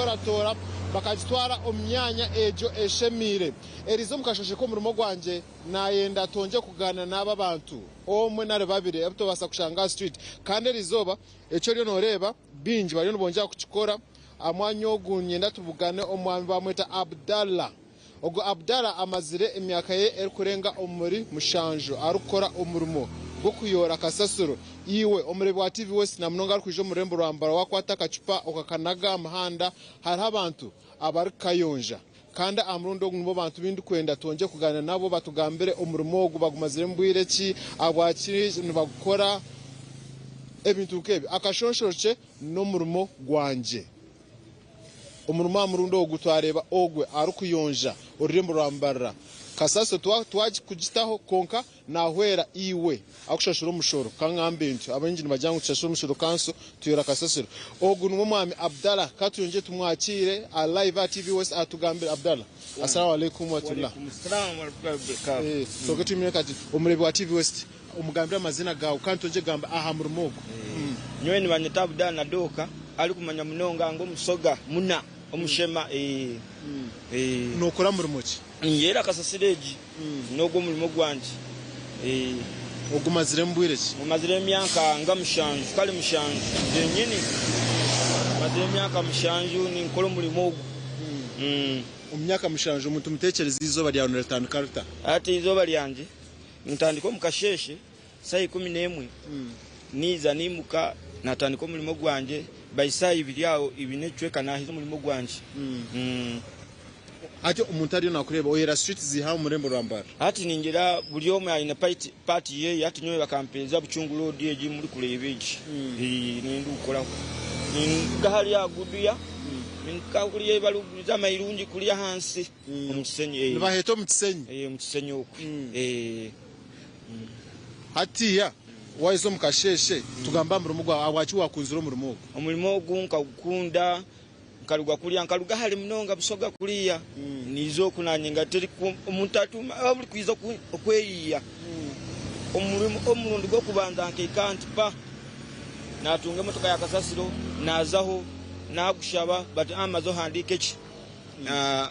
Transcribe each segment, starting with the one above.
bakagitooratoora bakagitwara omu myanya egyo eshemeire. Eriiza omu kasheshe k'omurimo gwangye nayenda twongye kugaanira n'aba abantu omwe nari babiri abu tubaasa kushanga aha street kandi eriizooba eki oriyo nooreeba baingi bariyo nibongyera kukikora. Aha mwanya ogu niinyenda tubugane omwami bamweta Abdallah. Ogu Abdallah amazire emyaka ye erikurenga omuri mushanju arikukora omurimo gw'okuyoora kasasiro. Iwe omureebi wa TV West na munonga arikwija omu rurembo rwa Mbarara wakwata akacupa okakanaga aha muhanda hariho abantu abarikukayonja. Kandi aha murundi ogu nibo bantu bindikwenda twongye kugaanira nabo batugambire omurimo ogu bagumaziremu bwire ki, ahabwaki nibagukora, ebintu nk'ebyo. Akashonshorokye n'omurimo gwangye. Omurimo aha murundi ogu twareeba ogwe arikuyonja orurembo rwa Mbarara. Kasasiro twagikugitaho kwonka nahwera iwe arikushashura omushoro. Kangambe ntyo abaingi nibagira ngu tushashure omushoro kanso tuyora kasasiro. Ogu niwe mwami Abdallah katwongye tumwakiire aha live aha TV West atugambire. Abdallah Assalamu alaikum watullah. Tusooke twimire kati omureebi wa TV West Omugambire amazina gaawe kandi twongye kugamba aha murimo ogu. Nyowe nibanyeta Abdallah Nadooka arikumanywa munonga ngu Omusoga muna Omushema. Nookora murimo ki? Ninyeera kasasiro egi, n'ogwo omurimo gwangye. Ogumaziremu bwire ki? Ngumaziremu emyaka nga mushanju, kare mushanju gyenyini. Mazire emyaka mushanju ninkora omurimo ogu. Omu myaka mushanju omuntu muteekyereze eizooba ryawe niritandika rita? Hati eizooba ryangye Ntandika omu kasheeshe saaha 11, niiza niimuka naatandika omurimo gwangye by saaha ibiri aho ibiri n'ekicweka naaheza omurimo gwangye. Hati omuntu ariyo naakureeba oyera street ziiha omu rurembo rwa Mbarara? Hati ningira buri omwe aine part yeeye, hati nyowe bakampeereza Bucungu road egi murikureeba egi niyo ndikukoraho. Ninduga hariya aha Guduya nimpika kuriya ei barikuguriza amairungi kuriya ahansi. Omu Kisenyi. Nibaheeta omu Kisenyi? Omu Kisenyi okwe. Hatiiya waaheza omu kasheeshe, tugambe aha murimo gwawe. Ahabwaki waakunzire omurimo ogu? Omurimo ogu nkagukunda, nkaruga kuriya, nkaruga hare munonga Busoga kuriya, niiza oku naanye nga teri omuntu atuuma ahu burikwija okweyiiya. Omurundi gw'okubanza nkaika nti pa, naatunga emotoka ya kasasiro, naazaho, naagushaba bati maza ohandiike eki.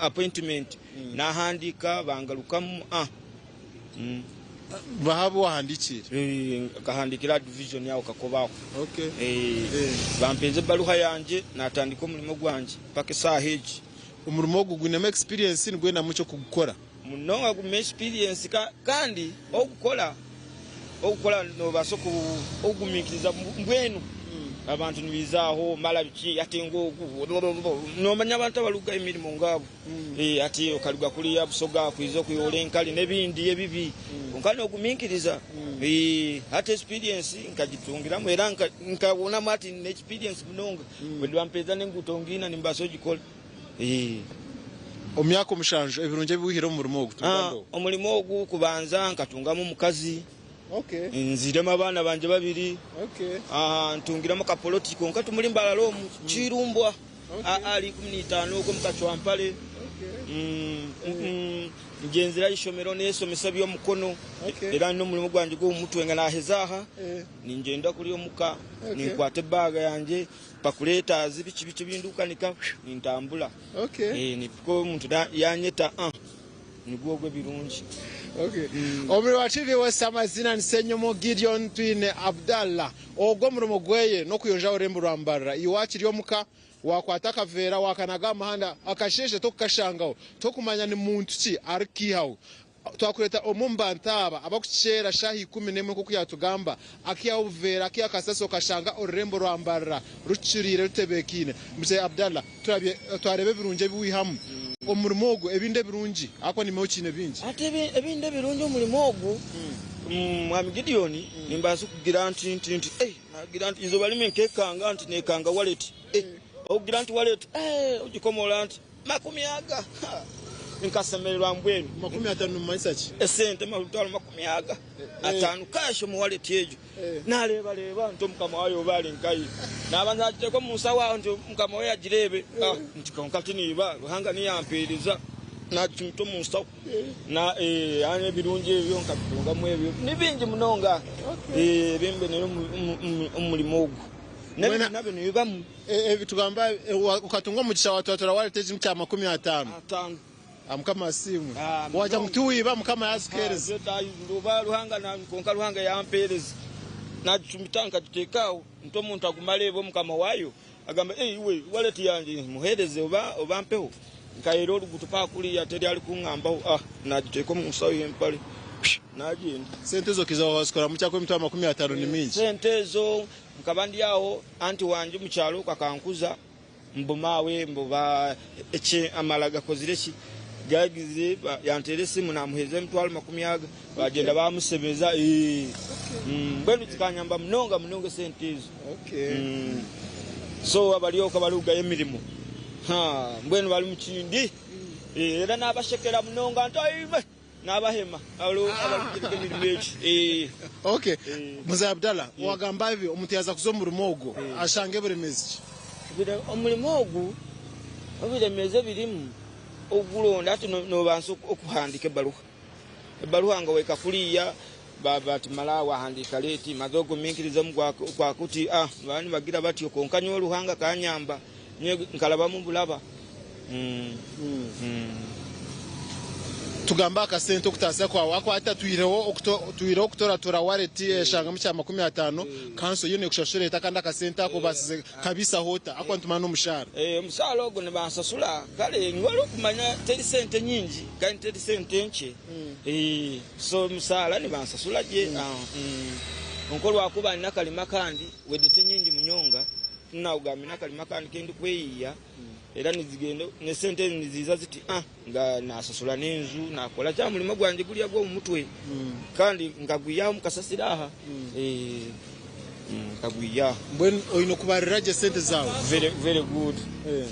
Appointment nahandiika bangarukamu ah. Baha abu wahandikiire? Nkahandiikira aha division aho Kakobe aho. Okay. Bampeeza ebaruha yangye natandika omurimo gwangye mpaka esaaha egi. Omurimo ogu gwinemu experience nigwendamu ki okugukora? Munonga gwinemu experience kandi ogukora Okukora noobaasa okugumiikiriza mbwenu abantu nibaija aho mara biki hati ngu ogu noomanya abantu abarikugaha emirimo nk'abo hati okaruga kuriya Busoga kwija okuyoora enkari n'ebindi ebibi kwonka noogumiikiriza hati experience nkagitungiramu era nkabonamu hati nyine experience munonga bampeereza n'enguuto ngiina nimbaasa kugikora. Omu myaka omushanju, ebirungi ebi wihire omu murimo ogu tubigambeho. Omurimo ogu kubanza nkatungamu omukazi, nzairemu abaana bangye babiri, ntungiremu akapoloti kwonka timuri Mbarara omu, Kirumbwa ahari 15 okwo omu Kacwampare. Ngyenzire aha ishomero neyeshomesa eby'omukono era n'omurimo gwangye gw'omu mutwe nga naheza aha ningyenda kuriya omuka ninkwata ebaaga yangye Pakuleetazi biki biki ebi ndikukanika nintambura. Nipika omuntu yanyeta nigwo ogwo ebirungi. Omuri wa TV West amazina ni Ssenyomo Gideon Twine Abdallah. Ogwo omurimo gweye n'okuyonja orurembo rwa Mbarara. Iwe wakiri omuka wakwata akaveera wakanaga aha muhanda akasheeshe tokukashangaho tokumanya ni muntu ki arikukiihaho. Twakureeta omwe omu bantu aba abarikukyera shaaha 11 nk'oku yaatugamba, akaihaho obuveera, akaihaho akasasi okashanga orurembo rwa Mbarara rucureire rutebeekaine. Mzee Abdallah, turabye twareeba ebirungi ebi waihamu omurimo ogu, ebindi ebirungi ahakuba niimeho okiine bingi. Hati ebindi ebirungi omurimo ogu, Mwami Gideon, nimbaasa kugira nti nti nti eh, naagira nti eizooba rimwe nkeekanga nti neekanga wallet eh, okugira nti wallet eh, ogikomoora nti. Makumi aga. Nkashemererwa mbwenu. 50 nimumanyisa ki? Esente emitwaro makumi aga atano cash omu wallet egyo. Nareebareeba nti omukama waayo oba ari nkahi. Nabanza nagiteeka omu nshaho aho nti mukama we agireebe. Nti kwonka tiniiba Ruhanga niyo yampeereza. Nagicumita omu nshaho. Haanu ebirungi ebyo nkabitungamu ebyo. Ni bingi munonga ebi mbonire omu murimo ogu. N'ebindi Mbwenu nabyo nibibamu. Ebi tugamba okatunga omugisha watwatura wallet egi kya 50. Atano. Ah, Mukama asiimwe. Ah, Wagira ngu munonga. tiwiiba Mukama yazikuheereza. Oba Ruhanga na kwonka Ruhanga yampeereza. Nagicumita nkagiteeka aho nti omuntu aguma areeba omukama waayo agamba ei iwe wallet yangye muheereze oba oba mpeho. Nkaheera oruguuto mpaka kuriya teri arikungambaho ah nagiteeka omu nshaho y'empare nagyenda. Sente ezo okaija wazikoramu ki ahakuba emitwaro 50 ni mingi. Sente ezo nkaba ndi aho anti wangye omu kyaro okwo akankuza mbu maawe mbu ba eki amara gakozire ki gagize yanteera esimu namuheereza emitwaro makumi aga bagyenda bamushemeza ee mbwenu zikanyamba munonga munonga esente ezo so abari okwo abarikugayo emirimo mbwenu bari mukindi era nabashekera munonga nti aimwe. N'abahema abarikugyereka emirimo egi. Ok Mzee Abdallah wagamba ebi omuntu yaza kuza omu murimo ogwo ashange buremeezi ki? Omurimo ogu oburemeezi ebirimu okuguronda hati nobaasa okuhandiika ebaruha, ebaruha nga wahika kuriya bati mara wahandiika leeti maze oguminkirize kwakuti nibaba nibagira batyo kwonka nyowe Ruhanga akanyamba. Nyowe nkarabamu buraba. Tugambe aha kasente okutaasya kwawe ahakuba hati twihireho twihireho okutoratora wallet eshangamu kya 50 kanso yo nekushashura eta kandi akasente ako obaasize kabiisaho ota ahakuba nitumanya n'omushaara. Omushaara ogwo nibansasura kare nyowe orikumanya teri sente nyingi kandi teri sente nkye so omushaara nibansasura gye kwonka orwakuba nyine akarimo akandi wede tinyingi munonga. Tinakugambire n'akarimi akandi ke ndikweyiiya era nizigenda n'esente ezi niziiza ziti ah nga naashashura n'enju naakora kya murimo gwangye guriya gw'omu mutwe kandi nkagwiha omu kasasiro aha nkagwiha aha. Mbwenu oine kubarira gye sente zaawe? Very very good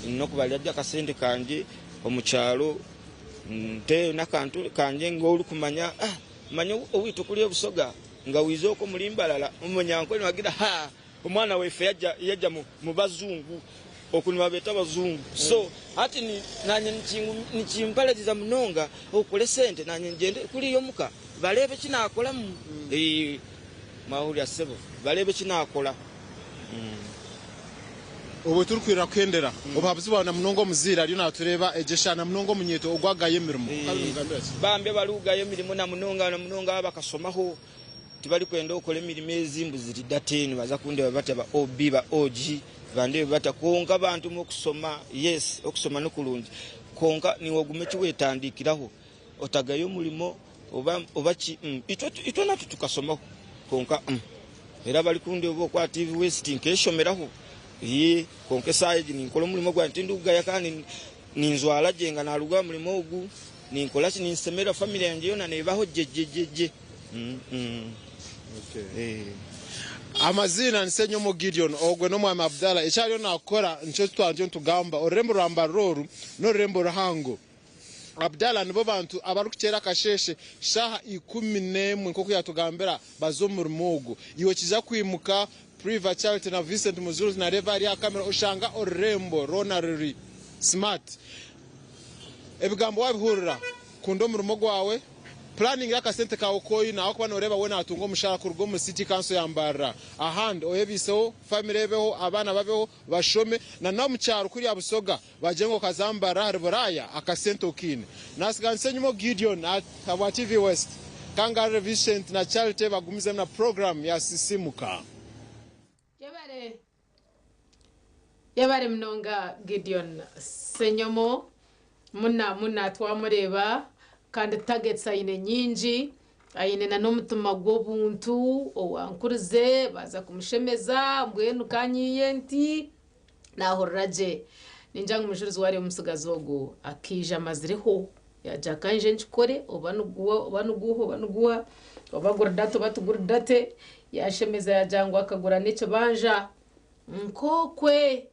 nyine okubarira gye akasente kangye omu kyaro nteyo n'akantu kangye ng'orikumanya ah manya owaitu kuriya Busoga nga waija okwo omuri Mbarara omunyankore nibagira haa Omwana waife yajja yajja mu bazungu oku nibabeta abazungu so hati nanye nikimpaliriza munonga okukora esente nanye ngyende kuriya omuka bareebe eki nakoramu mwahurira sebo bareebe eki nakora. Obwe turikwirira kuhendera obuhabuzi bwawe na munonga omuzaire ariyo natureeba egyo eshaaha na munonga omunyeeto ogu agaya emirimo nomugambira ki? Bambi abarikugaya emirimo na munonga na munonga abakasomaho Tibarikwenda okukora emirimo ezi mbu ziri dirty nibaza kundeba batya ba OB ba OG bandebe batya kwonka bantu mwe okusoma yes okusoma nikurungi kwonka niiwe ogume eki wetandikiraho otagaye omurimo oba oba ki itwe itwe natwe tukasomaho kwonka era abarikundeba oku aha TV West nkeshomeraho kwonka esaaha egi ninkora omurimo gwangye tindikugaya kandi Ninjwara gye nga naruga aha murimo ogu, ninkora ki, ninsemererwa family yangye yoona nebaho gye gye gye gye. Amaziina ni Ssenyomo Gideon, ogwe n'omwami Abdallah. Eki ariyo naakora nikyo eki twaba nitugamba. Orurembo rwa Mbarara oru n'orurembo ruhango. Abdallah nibo bantu abarikukyera akasheeshe shaaha 11 nk'oku yaatugambira baza omu murimo ogu. Iwe kija kwimuka Priva Charity na Vincent Muzunzi nareeba ari aha kamera oshanga orurembo rwona ruri smart. Ebigambo wabihurira, kunda omurimo gwawe, puraninga akasente kawe oku oine ahakuba noreeba we natunga omushaara kuruga omu City Council ya Mbarara ahandi oyebeiseho, family ebeho, abaana babeho, bashome na n'omu kyaro kuriya Busoga bagire ngu okaza Mbarara ahari Buraaya akasente okiine. Nasiga Nsenyimo Gideon ahabwa TV West. Kangarire Vincent na Charity bagumizemu na puroguramu ya Sisimuka. Yebare Yebare munonga Gideon Ssenyomo muna muna twamureeba kandi targets aine nyingi aine na n'omutima gw'obuntu owankurize baaza kumushemeza mbwenu kanyiiye nti Naahurira gye. Ningira ngu Mujurizi waareeba omutsigazi ogu akaija amazireho, yaagira ka nyije nkikore oba niguha oba niguha oba niguha, oba guri date oba tiguri date, yaashemeza yaagira ngu akagura n'ekibanja nk'okwe.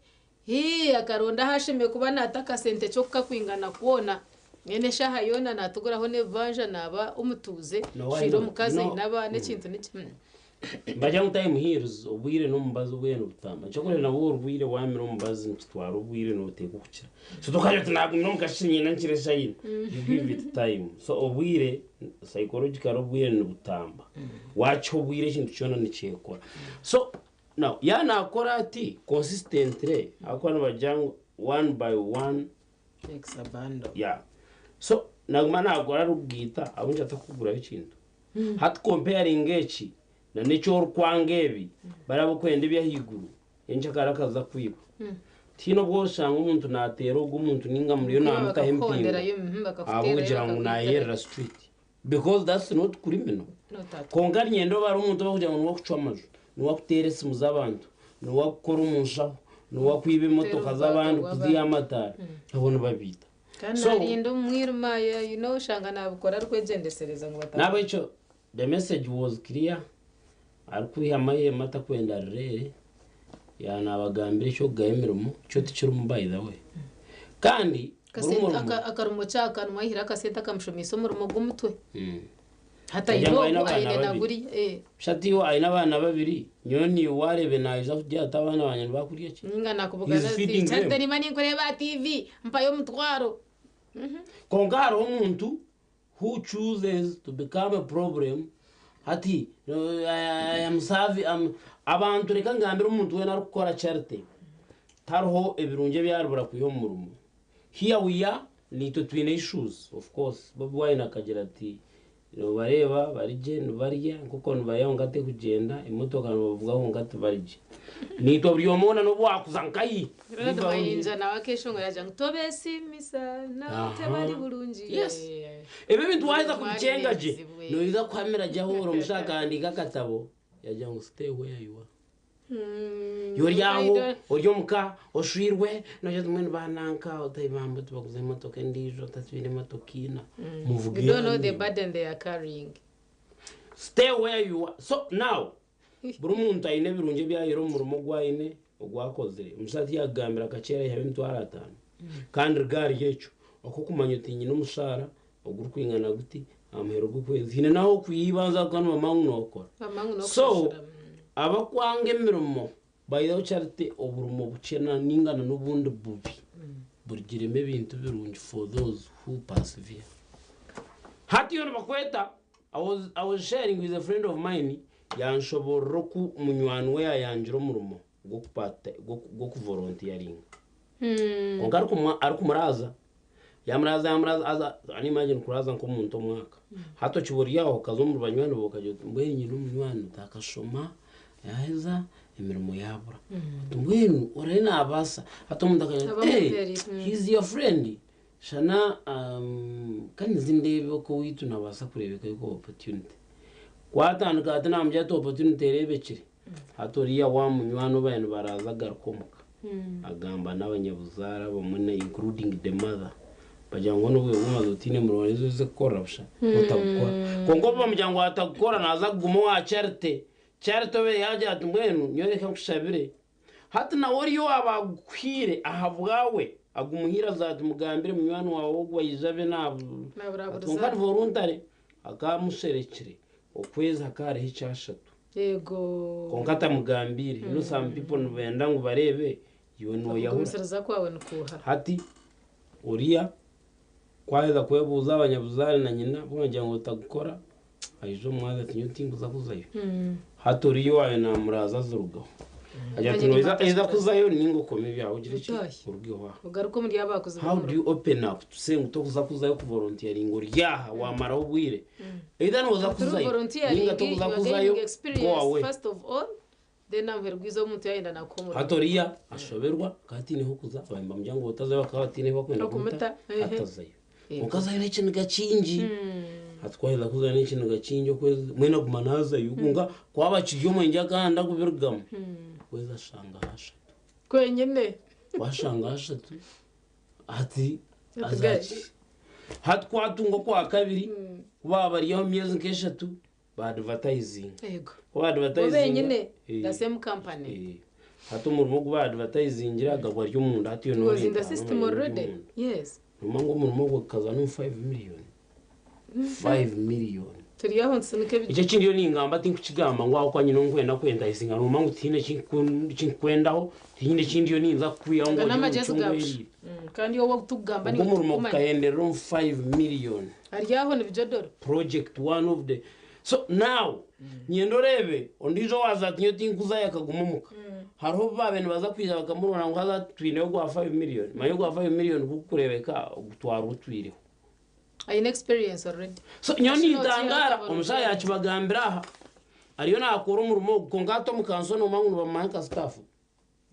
Hii akaronda ahu ashemereire kuba naata akasente kye oku kakwingana kwona. Mbwenu eshaaha yoona naatuguraho n'ebibanja naaba omutuuze, ashweire omukazi aine abaana ekintu ni kimwe. Nibagira ngu time heals, obwire n'omubazi obwire nibutamba. Nikyo nabwo orwaire wamira omubazi nikitwara obwire noteekwa okukira. So tokagira oti nagumire omu kasheeshe niinyenda nkire eshaaha ina. You give it time. So obwire psychologically obwire nibutamba. Wakiha obwire ekintu kyona nikyekora. So. Now yaaba naakora ati consistently ahabw'okuba nibagira ngu one by one Makes a bundle. Yeah. So naguma naakora arikugaita ahabw'enki atarikukuguraho ekintu. Hati comparinga eki na n'eki orikwanga ebi bariya abarikwenda eby'ahaiguru enkyakare akaza kwiba. Tihaine obu orishanga omuntu naateera ogu omuntu nainga muriyo Kwiba naamutaho empingo bakakuhonderayo, mhm, bakakuteerayo, ahabw'okugira ngu bakakwitirayo. naayerera street because that's not criminal. Not at all. Kwonka niinyenda obe ari omuntu abarikugira ngu niwe arikucwa amaju, niwe arikuteera esimu z'abantu, niwe arikukora omu nshaho, niwe arikwiba emotoka Kuteera z'abandi obwato kuziiha bw'abandi. amataara, abo nibabiita. Kandi So naarinda omu mwirima, you know, oshanga naabikora arikwegyendesereza ngu batamureeba. N'ahabw'ekyo the message was clear, arikwihamu aihemu atakwenda arireere, yaaba naabagambira eky'okugaya emirimo, kyo tikirimu by the way. Kandi buri Akasente murimo. aka akarimo kyaka nimwo aihire akasente akamushomeise omurimo gw'omutwe. Hati Kugira aine ngu aine ogu abaana aine na babiri. guriya. Eh. Shati iwe aine abaana babiri, nyowe naiwe waareebe naija kugira ati abaana bangye nibakurya ki? Ninga He's nakubugana ati feeding Charity them. nimba ninkureeba aha TV mpayo omutwaro. Kwonka hariho omuntu who chooses to become a problem hati I am servi am abantu reka ngambire omuntu weena arikukora charity tihariho ebirungi ebi aribura kwiha omu murimo. Here we are naitwe twine issues of course Bobi Wine akagira ati Nobareeba bari gye nibarya enkoko nibarya kwonka tekugyenda, emotoka nibavuga kwonka tibari gye. Naitwe buri omwe weena n'obu waakuza nkahi, Ronald bivaho Mayinja nawe akeshongora yaagira ngu tobeesiimisa nabo tebari burungi. Yes. Ebi ebintu waaheza Buri omwe kubikyenga aine gye, ebizibu, eh. noija kuhamira gye ahu ori. Omushaija akahandiika akatabo yaagira ngu stay where you are. Ori aho ori omu ka oshwirwe nogira oti mbwenu ba nanka otabamba tibaguza emotoka endiijo otatwire emotoka ina muvuge You don't know the eyanyu. burden they are carrying. Stay where you are. So now buri muntu aine ebirungi ebi ahaire omu murimo ogu aine ogu akozire. Omushaija tiyakugambira akakyera aihaho emitwaro ataano kandi rigaari ekyo okw'okumanya oti nyine omushaara ogurikwingana guti aha muheru gw'okwezi haine n'ahu okwiha eibanza ahabw'okuba nibamanya ngu nookora. Bamanya ngu So n'okushashura. abakwanga emirimo bayihaho charity oburimo bukye na ninga na n'obundi bubi burugiremu ebintu birungi for those who persevere. Hati yo nibakweta I was, I was sharing with a friend of mine yanshoborora oku munywani we yayangire omurimo gw'okupata gw'okuvolontiyaringa kwonka arikumuraaza yamuraaza yamuraaza aza and imagine kuraaza nk'omuntu omwaka hati okiba ori aho okaza omuri banywani baawe okagira oti mbwenu nyine omunywani otakashoma yaheza emirimo yabura oti mbwenu orare nabaasa hati omuntu akagira ati Abamuteerire. hey, he's your friend shana ka ninze ndeebe oku owaitu nabaasa kureebeka yuko opportunity kwatandika hati namugira ati opportunity ereebekire Hati oriya wa munywani ou baabaire nibaraaza agaruka omuka agamba n'abanyabuzaare abamwe na including the mother bagira ngu hoona obwire bw'omaze otaine murimo reero oze kukorera busha otagukora. Kwonka obu bamugira ngu atagukora naaza kuguma owa Charity, Charity obe yaagira ati mbwenu nyowe reka nkushabire. Hati nawe oriya owaaba agukuhaire ahabwawe agumuhaire aza ati mugambire munywani waawe ogu aije abe Naaburaburiza. kwonka ni voluntary akaamusherekire okwezi hakaba hariho ekyashatu. Yego. Kwonka atamugambiire. You know some people nibenda ngu bareebe iwe noyahura. Okugumisiriza kwawe nikuuha? Hati oriya ku aheza kwebuuza abanyabuzaare na nyina bo bagira ngu otagukora, aija omu mwanya ati nyowe tinkuza kuzayo. Hati oriya owaabaire naamuraaza azirugaho. Agira ati Manya noija nimba oija atakikora. kuzayo ninga okome ebyawe ogire ki Otaahe. orugeho aha. Ogaruke omuri abo abakozi How do you open up to say ngu tokuza kuzayo kuvolunteeringa ori aha waamaraho obwire. Either nooza Through kuzayo volunteering, ninga you tokuza are kuzayo gaining go experience away. first of all, then aha muheru gw'eizooba omuntu yaayenda naakuha omurimo. Hati oriya ashoberwa akaba ataine h'okuza abandi bamugira ngu otazayo bakaba bataine ahu barikwenda Okumuta, kumuta ehe. atazayo. Yego. Kwonka azayo n'ekiniga kingi. Hati ku aheza kuzayo n'ekiniga kingi okwezi mbwenu aguma naazayo kwonka ku aba akiri omwengye akahanda kubirugamu okwezi ashangaho ashatu. Kwenyine. Ku ashangaho ashatu hati Hati aza guys. ki? Hati ku atunga okwakabiri ku baaba bari aho emyezi nk'eshatu baadivatayizinga. Yego. Ku Bo baadivatayizinga benyine, the same company. Hati omurimo ogu baadivatayizingira gaba guri omunda hati It yoona was in the ori system already. Yes. Nomanya ngu omurimo ogwo gukaza n'omu five million. Five million. Turi aho nitusinika Ekyo ebigyere. eki ndiyo ningamba tinkukigamba ngu ahabw'okuba nyine ou ndikwenda kwentayisinga nomanya ngu tihaine eki nkukwendaho, tihaine eki ndiyo ninza kukwihaho ngu Aga ogire ngu n'amagyezi nikyo ga busha. ngwerire. Kandi iwe ou turikugamba Ogwo niiwe omurimo turikumanya. gukahenderera omu five million. Ari aho nibijodoro. Project one of the. So now nyenda oreebe ondiijo owaaza ati nyowe tinkuzayo akaguma omuka. Hariho obu baabaire nibaza kwija bakamuronda ngu haza twineyo ogwa five million. Manya ogwa five million kukureebeka ogutwara otwireho. Aine experience already. So nyowe Actually, nintangaara notiya omushaija yaakibagambira aha ariyo naakora omurimo ogu kwonka hati omu kanso noomanya ngu nibamumanya nka staff.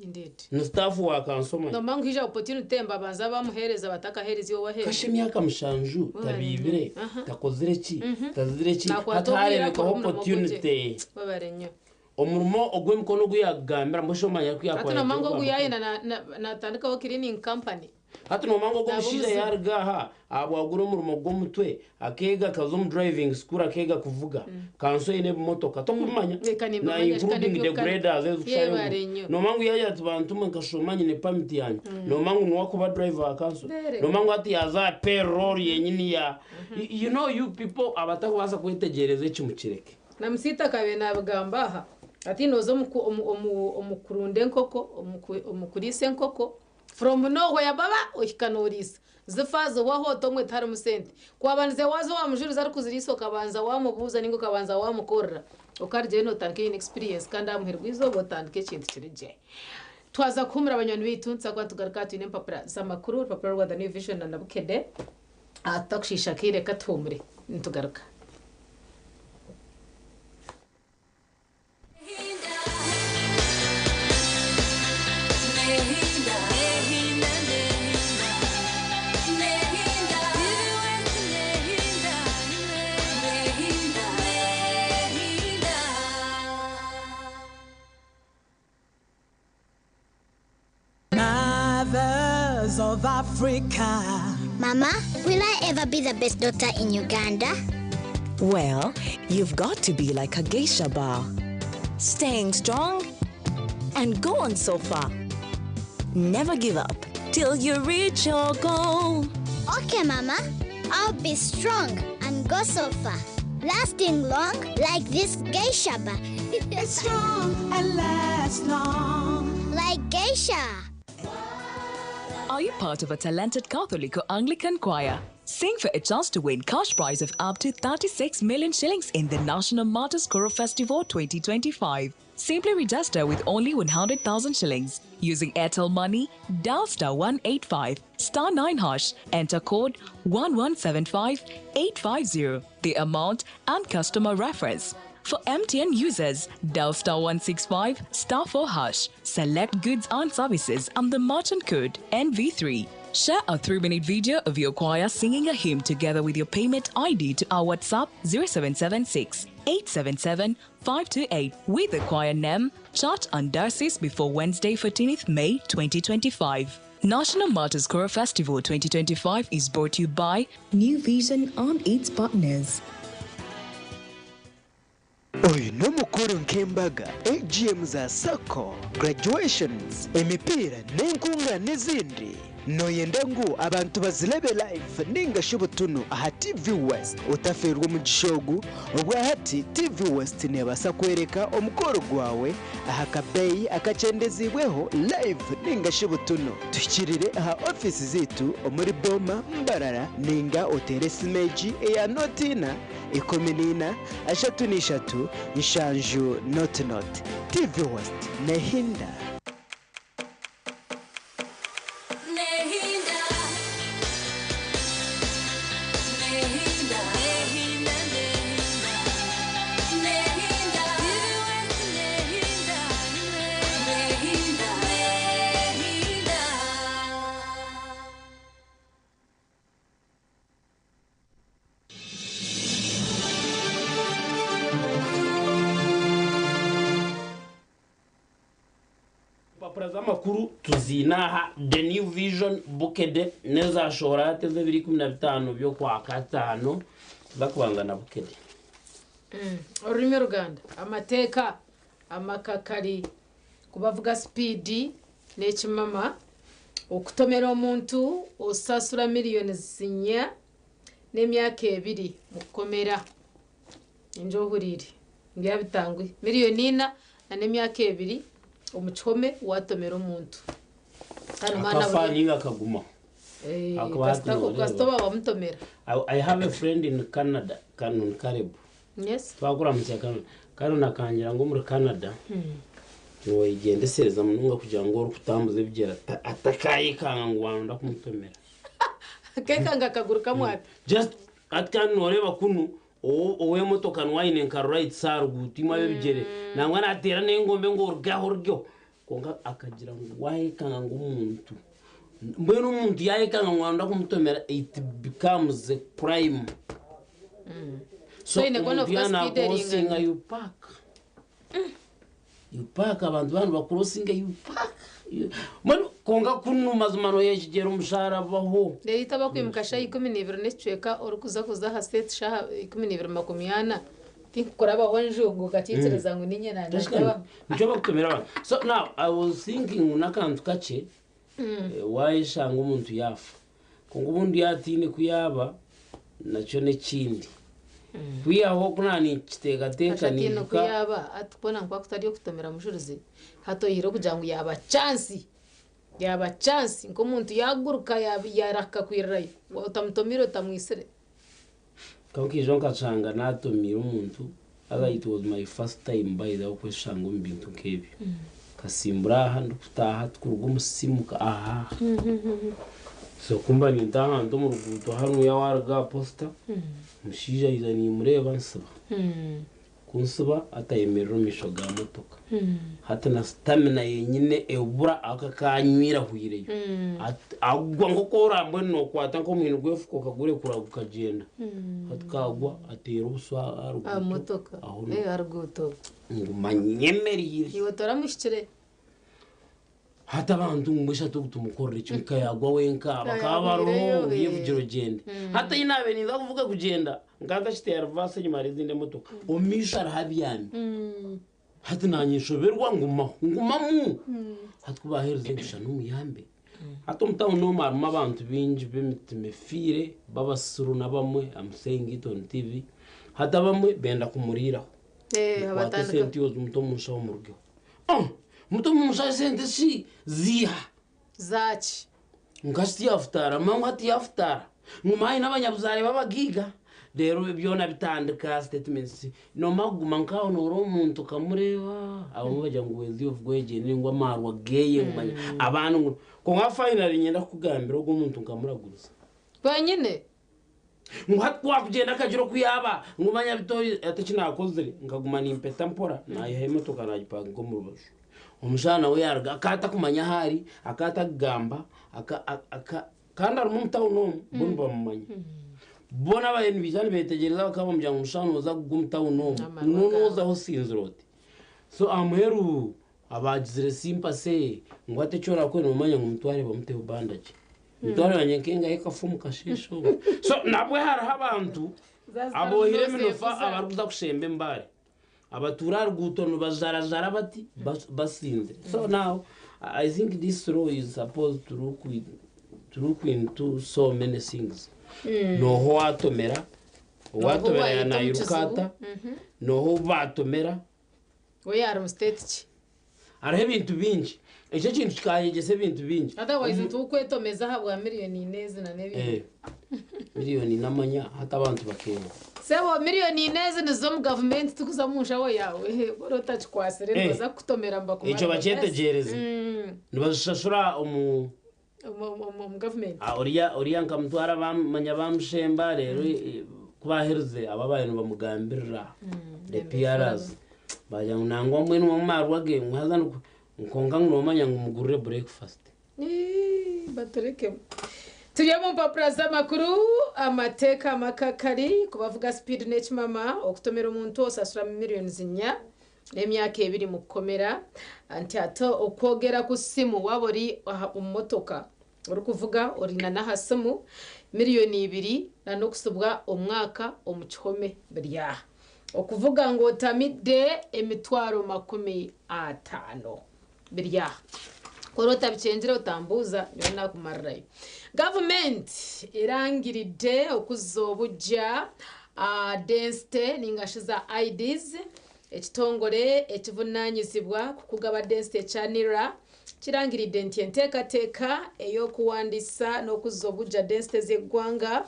Indeed. Ni staff wa kanso manya. Nomanya ngu haija opportunity mbabanza bamuhereza batakahereza iwe owaheru. Kasha emyaka mushanju tabiibire, takozire ki, tazire ki, hati Nakwata obwire hareebekaho akora omurimo gwe gye. opportunity. Webare nnyo. Omurimo ogw'emikono ogu yaakugambira mbwenu shi omanya ku Hati nomanya ngu yaakwareetera ogu ogwa yayenda mukuru. natandikaho cleaning company. Hati noomanya ngu ogwo Naaba omushaija omuzigu. yaaruga aha, ahabwagura omurimo gw'omutwe, akeega akaza omu driving school akeega kuvuga. Kanso eine ebimotoka, tokubimanya? Reka Na nimbimanya shika including the n'eby'okukanika. graders ezikushara Yebare enguuto. nnyo. Noomanya ngu yaagira ati bantumwe nkashoma nyine permit yangye. Noomanya ngu niwe akuba driver wa kanso. Very Noomanya ngu hati yaaza aha payroll yenyini ya. You know you people abatakubaasa kwetegyereza eki mukireke. Na Musiita akabaire naabigamba aha ati nooza omu ku- omu- omu- omu kurunda enkoko, omu ku- omu kuriisa enkoko, From nowhere baba ohika noriisa zifa zihwaho oti omwe tiharimu sente. Ku wabandize waaza owa mujurizi arikuziriisa okabanza wamubuuza ninga okabanza wamukorera okarugyayo notandika oyine experience kandi aha muheru gw'eizooba otandika ekintu kiri gye. Twaza kuhumura banywani baitu nituza kuba nitugaruka aha twine empapura z'amakuru orupapura rwa The New Vision na Bukedde tutakushiisha akaire katuhumure nitugaruka. Mothers of Africa. Mama, will I ever be the best doctor in Uganda? Well, you've got to be like a geisha bar. Staying strong and go on so far. Never give up till you reach your goal. Okay, Mama. I'll be strong and go so far. Lasting long like this geisha bar. It's strong and lasts long. Like geisha. Are you part of a talented Catholic or Anglican choir? Sing for a chance to win cash prize of up to 36 million shillings in the National Martyrs Choral Festival 2025. Simply register with only 100,000 shillings. Using Airtel Money, dial star 185 star 9 hash, enter code 1175 850, the amount and customer reference. For MTN users, dial star 165 star 4 hash, select goods and services and the merchant code NV3. Share a 3 minute video of your choir singing a hymn together with your payment ID to our WhatsApp 0776 877 528 with the choir name, church and diocese before Wednesday, 14th May 2025. National Martyrs Choral Festival 2025 is brought to you by New Vision and its partners. Oyu n'omukoro nk'embaga, AGM za Sacco, graduations, emipiira n'enkungaana ezindi. Nooyenda ngu abantu bazirebe live ninga shi butunu aha TV West? Otafeerwa omugisha ogu, obwahati TV West neebaasa kworeka omukoro gwawe aha kabeeyi akakyendeziibweho live ninga shi butunu. Tuhikirire aha ofiisi zaitu omuri Boma, Mbarara ninga oteere esimu egi eya nooti ina, 14, 33, 70 0 0. TV West nehinda. Empapura z'amakuru tuziine aha The New Vision Bukedde n'ezashohora hati ez'ebiro 15 by'okwakataano tuza kubanza na Bukedde. Orurimi Oruganda, amateeka amakakari, kubavuga sipiidi n'ekimama, okutomera omuntu osasura miriyoni zinya n'emyaka ebiri mukukomera. Enjo ohuriire ngu yabitanguhi miriyoni ina n'emyaka ebiri omu kihome watomera omuntu. Kandi omwana Akafa buri ninga akagumaho. Eh, Akuba hati kasita nooreeba. kasita oba wamutomera. I have a friend in Canada, Canon Caleb. Yes. Twakuramutsya Canon. Canon akangira ngu omuri Canada noyegyendesereza munonga kugira ngu orikutambuza ebigyere atakayekanga ngu wayenda kumutomera. Akekanga akaguru kamwe ati. Just hati kandi noreeba kunu ow'emotoka niwe aine nka rights aha ruguuto imwe ab'ebigyere nangwa nateera n'engombe ngu oruge aho orugeho kwonka akagira ngu wayekanga ngu omuntu mbwenu omuntu yayekanga ngu wayenda kumutomera it becomes a crime. So So oine kuba omuntu novuga yaaba speed eringaniire. nakurosinga you park. You park abantu baaba nibakurosinga you park. Mbwenu kwonka kunu mazima noyegyera omushaarabaho. Reero itwe abakwimuka shaaha 12 n'ekicweka orikuza kuza aha seeti shaaha 12:40 tinkukurabaho enju ngu okakiikiriza ngu niinye naanyakubaho. Nikyo bakutomera abantu. So now I was thinking ngu n'akantu kakye wayeshanga omuntu yaafa. Kwonka obundi yaaba ataine ku yaaba nakyo n'ekindi. Kwihaho ku naaba ninkiteekateeka Kasha ataine niijuka. ku yaaba hati kwona nkuba kutari okutomera mujurizi hati oyihireho kugira ngu yaaba chance yaaba chance nk'omuntu yaaguruka yaarahika kwirirayo otamutomiire otamwitsire. Kwonka ijo nkashanga naatomiire omuntu haza it was my first time by the way okweshanga omu bintu nk'ebyo. Nkasimbura aha ndikutaaha tikuruga omu simu aha. So kumba nintaaha ahantu omu ruguuto hanuya waaruga aha posita, omushaija aija nimureeba ansiba. Ku nsiba atayemerera omu maisho ga motoka. Hati na stamina yenyine ebura ako akanywire ahwireyo. Agwa nk'oku orambwenu nokwata nk'omuhini gw'efuka okagurekura gukagyenda. Hati kagwa ateera obuso aha Aha ruguuto motoka aho aha ruguuto. Nguma nyemereire. Iwe toramuhikire? Hati abantu ngu mbwenu shi hati ogu tumukorere ki? Nka yaagwa wenka, bakaba baroho ngu yevugire ogyende. Hati ei naabaire ninza kuvuga kugyenda, nkaba ntakiteera rivaasi enyima hariyo ezindi emotoka. Omu maisho hariho abyami. Hati naanye nshoberwa ngumaho, ngumamu. Hati ku baaherize ngu shana omuyambe. Hati omu tawuni omu harimu abantu baingi b'emitima efiire, b'abasiru n'abamwe, I'm saying it on TV. Hati abamwe benda kumuriiraho. Eh, Mukwate abatandika. esente ozi mute omu nshaho murugeho. Ah! Mute omu nshaho esente shi ziiha? Zaaki? Nka shi tiyafutaara? Mangu hati yafutaara. Ngu maayi n'abanyabuzaare b'abagaiga. Reero byona bitandika statements. Noomara kuguma nk'aho noora omuntu okamureeba, abamwe bagira ngu wezi ovuga oyegyendere ngu amaarwa geeye ngu manya abandi ngu. Kwonka finally niinyenda kukugambira ogwo omuntu nkamuraguriza. Wenyine? Ngu hati ku waakugyenda akagira oku yaaba, ngu manya bitoyi hati eki naakozire nkaguma nimpeta mpora naayihayo emotoka naagipakinga omu rubaju. Omushaija nawe yaaruga akaba atakumanya ahu ari, akaba atakugamba, kandi arimu omu tawuni omu bo nibamumanya. Boona ababaire nibaija nibeetegyereza bakaba bamugira ngu omushaija nooza kugwa omu tawuni omu, Amarwa n'onu gaawe. ozaho osinzire oti. So aha muheru abaagizire sympathy ngu hati eki orakore noomanya ngu mutware bamuteho bandage. Emitwaro yangye nk'engahi ekafa omu kasheeshe obwo. So nabwe hariho abantu aboohire eminofa abarikuza kushemba embaare. Abatuura aha ruguuto nibajarajara bati basinzire. So now I think this law is supposed to look, to look into so many things. Nooha owaatomera, owaatomera Nooha owaayeta omu yaanayiruka kizibu. ata, nooha ou baatomera. We yaari mu state ki? Hariho ebintu bingi. Ekyo ekintu kikanyegyesa ebintu bingi. Otherwise nituwukwetomeza ahabwa miriyoni ina ezi na n'ebindi. Eh, miriyoni ina manya hati abantu bakeeba. Sebo miriyoni ina ezi niziza omu gavumenti tikuza omu nshaho yaawe. Ku oriba otakikwatsire Eh, nibaza kukutomera nibakumara. Ekyo bakyetegyereze. Nibazishashura omu Omu gavumenti. Ah, oriya oriya nkamutwara bamanya bamushemba reero eh, ku baaherize abo ababaire nibamugambirira the PRs baagira ngu nangwa mbwenu omu marwa ge ngu haza nikwo kwonka ngu noomanya ngu mugurire breakfast. Ii, baturekemu. Turi omu mpapura z'amakuru, amateeka amakakari ku bavuga sipiidi n'ekimama, okutomera omuntu osasura miriyoni zinya n'emyaka ebiri mu kukomera. Nti hati okwogera ku simu waaba ori aha omu motoka orikuvuga ori na n'aha simu, miriyoni ibiri na n'okusibwa omwaka omu kihome biri aha. Okuvuga ngu otamidde emitwaro 50 biri aha. Ku ori otabikyengire otambuuza nyowe naakumarirayo. Gavumenti erangiridde okuzza obugya densite ninga shi za IDs. Ekitongore ekivunanyizibwa kukugaba densite ekya NIRA kirangiridde nti enteekateeka ey'okuwandiisa n'okuzza obugya densite z'eggwanga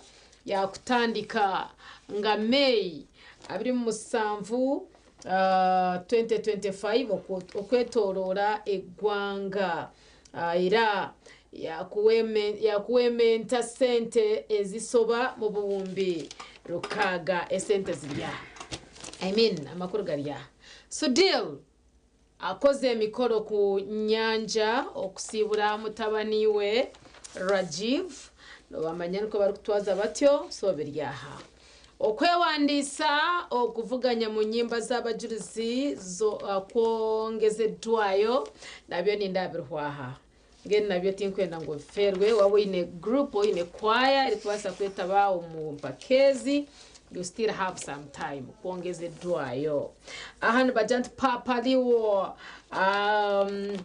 Yakutandika nga May 27, 2025 okwetoroora eggwanga era yakuwementa sente ezisoba mu buwumbi 6 esente zirya I mean amakuru garya Sudil akoze emikoro ku nyanja okusiibura mutabani we Rajiv nobamanya nikwo barikutwaza batyo so biri aha. Okwewandiisa okuvuganya mu nyimba z'abajurizi kwongezeddwayo nabyo nindabirihwa aha. Mbwenu nabyo tinkwenda ngu obifeerwe waaba oine group oine choir erikubaasa kwetaba omu mpaka ezi you still have some time kwongezeddwayo. Aha nibagira nti Paapa Leo um,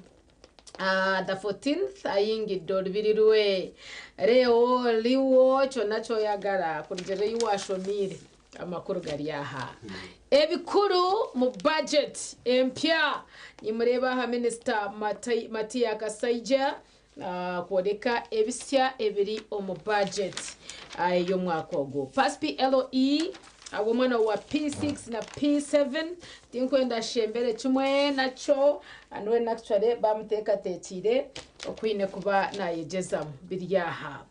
the 14th ayingidde olubiri rwe. Leo, Liwo, kyona kyoyagara kurugiirira ei washomiire. Amakuru gari aha. Ebikuru mu budget empya. Nimureeba aha Minisita Matia Kasaija kworeka ebisya ebiri omu budget ey'omwaka ogu. Pass PLE ahabw'omwana wa P6 na P7 tinkwenda ashembere kimwe nakyo niwe actually bamuteekateekiire okwine kuba nayegyezamu biri aha.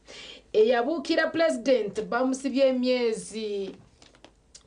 Eyabuukira Pulezidenti bamusibye emyezi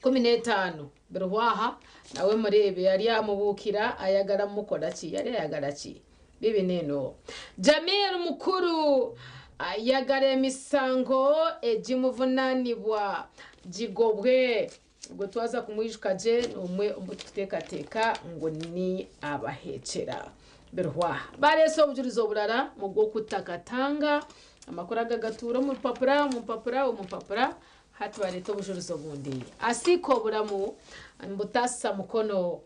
15 birihwa aha nawe mureebe yari amubuukira ayagara mukora ki yari ayagara ki bibi neeno. Jamil Mukulu ayagara emisango egimuvunanibwa gigobwe ogwo twaza kumwijuka gye n'omwe omu tukuteekateeka ngu ni abaheekyera. Birihwa aha. Bareesa obujurizi oburara mu gw'okuta Katanga amakuru aga gatuura omu rupapura omu mpapura omu mpapura hati bareeta obujurizi obundi. Asiika oburamu nibutaasa mukono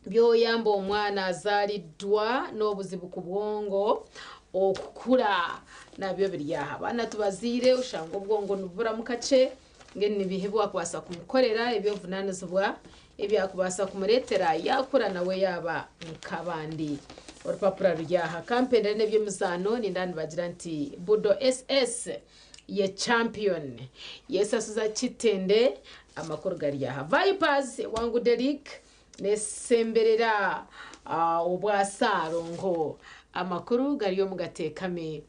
Byoyamba omwana azaariddwa n'obuzibu ku bwongo okukura nabyo biri aha. Abaana tubazaire oshanga obwongo nibuburamu kakye, mbwenu nibiiha ebi waakubaasa kumukorera eby'obuvunaanizibwa ebyakubaasa kumureetera yaakura nawe yaaba nk'abandi. Orupapura ruri aha. Kampendere n'eby'emizaano nindeeba nibagira nti Budo SS ye champion yesasuza Kitende amakuru gari aha. Vipers ewangude league Nesemberera obwa Saalongo. Amakuru gari omu gateekami.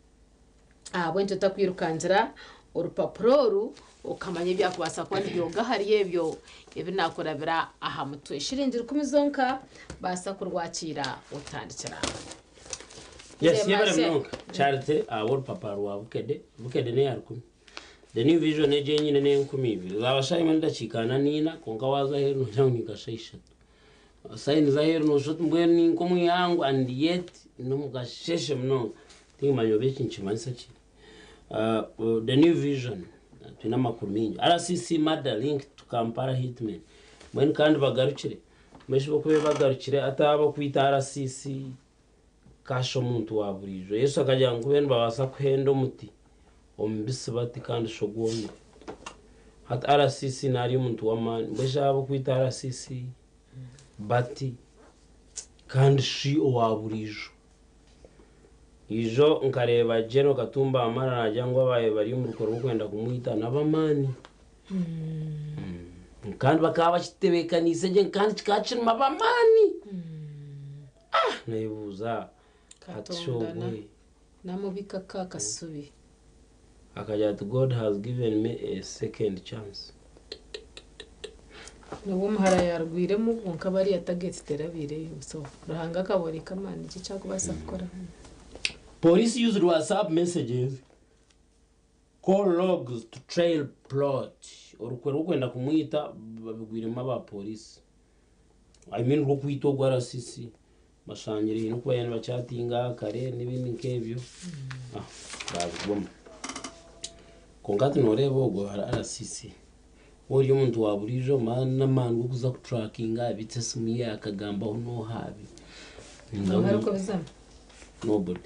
Ahabw'enki otakwirukangira orupapura oru okamanya ebyakubaasa kuba nibyoga ahari ebyo ebi naakurabira aha mutwe? Shiringi rukumi zonka baasa kurwakiira otandikira aho. Yes, yebare Nze maze. munonga Charity ahabw'orupapura rwa Bukede. Bukede n'eya rukumi. The New Vision egyo enyine n'enkumi ibiri. Zaaba shaaha emwe n'edakiika ana n'ina, kwonka waaza aheeru noogira ngu ni nka shaaha ishatu. Sayini z'aheeru nooshusha oti mbwenu ni nk'omu ihangwe and yet n'omu kasheeshe munonga. Tinkimanya oba eki nikimanyisa ki. The New Vision twine amakuru maingi. RCC murder linked to Kampala hitmen. Mbwenu kandi bagarukire. Mbwenu shi bo ku bagarukire hati ab'okwita RCC Kasha omuntu wa buriijo. Yesu akagira ngu kube nibabaasa kuhenda omuti omubisi bati kandi shi ogwomire. Hati RCC nari omuntu w'amaani. Mbwenu shi ahabw'okwita RCC bati kandi shi owa buriijo. Ijo nkareeba General Katumba Wamala naagira ngu abaabaire bari omu rukwe rw'okwenda kumwita n'ab'amaani. Kandi bakaba bakitebeekaniise gye kandi kikaba kirimu ab'amaani. Ah! Neebuuza hati shi Katonda na ogwe. namubika ka kasubi. Akagira ati God has given me a second chance. Nobu omuhara yarugwiremu kwonka bariya target terabaireyo so Ruhanga akaboreka amaani gye eki arikubaasa kukora. Police used WhatsApp messages, call logs to trail plot. Orukwe rw'okwenda kumwita babigwiremu aba police. I mean rw'okwita ogwo RCC. Bashangire haine oku bariyo nibakyatinga kare n'ebindi nk'ebyo ah, babigwamu. Kwonka hati nooreeba ogwo ari RCC. Waaba ori omuntu wa buriijo maani n'amaani g'okuza kuturakinga abitse esimu ye akagambaho n'oha abi. Nooha arikubizamu? Nobody.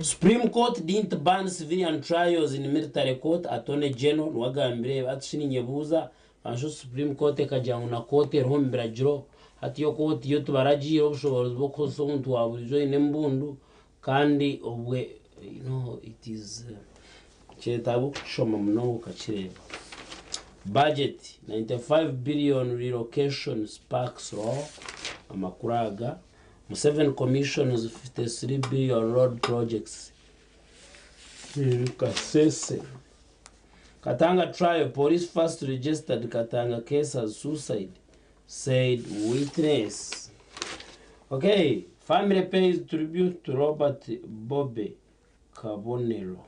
Supreme Court didn't ban civilian trials in military court, Attorney General niwe agambire ebi. Hati shi ninyebuuza Kanshi Supreme Court ekagira ngu na kooti eriho omu biragiro, hati yo kooti yo tibaragiire obushoboorozi bw'okukozesa omuntu wa buriijo oine embundu kandi obwe you know it is. Nikyetaaga okukishoma munonga okakireeba. Budget, 95 billion relocation sparks row Amakuru aga, Museveni commissions 53 billion road projects in Kasese. Katanga trial, police first registered Katanga case as suicide, said witness. Okay, family pays tribute to Robert Bobby Kabonero.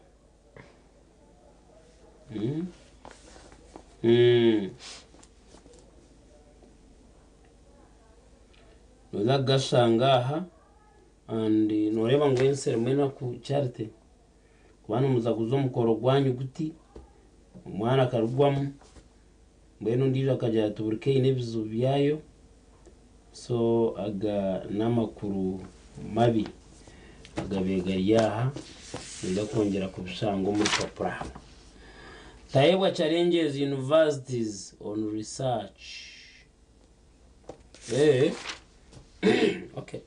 Noza kugashanga aha and noreeba ngu ensi erimu enaku Charity kuba nimuza kuza omukoro gwanyu guti omwana akarugwamu mbwenu ondiijo akagira ati buri ka eine ebizibu byayo so aga n'amakuru mabi agabaire gari aha noija kwongyera kubishanga omu rupapura. Tayebwa challenges universities on research. Eh, okay.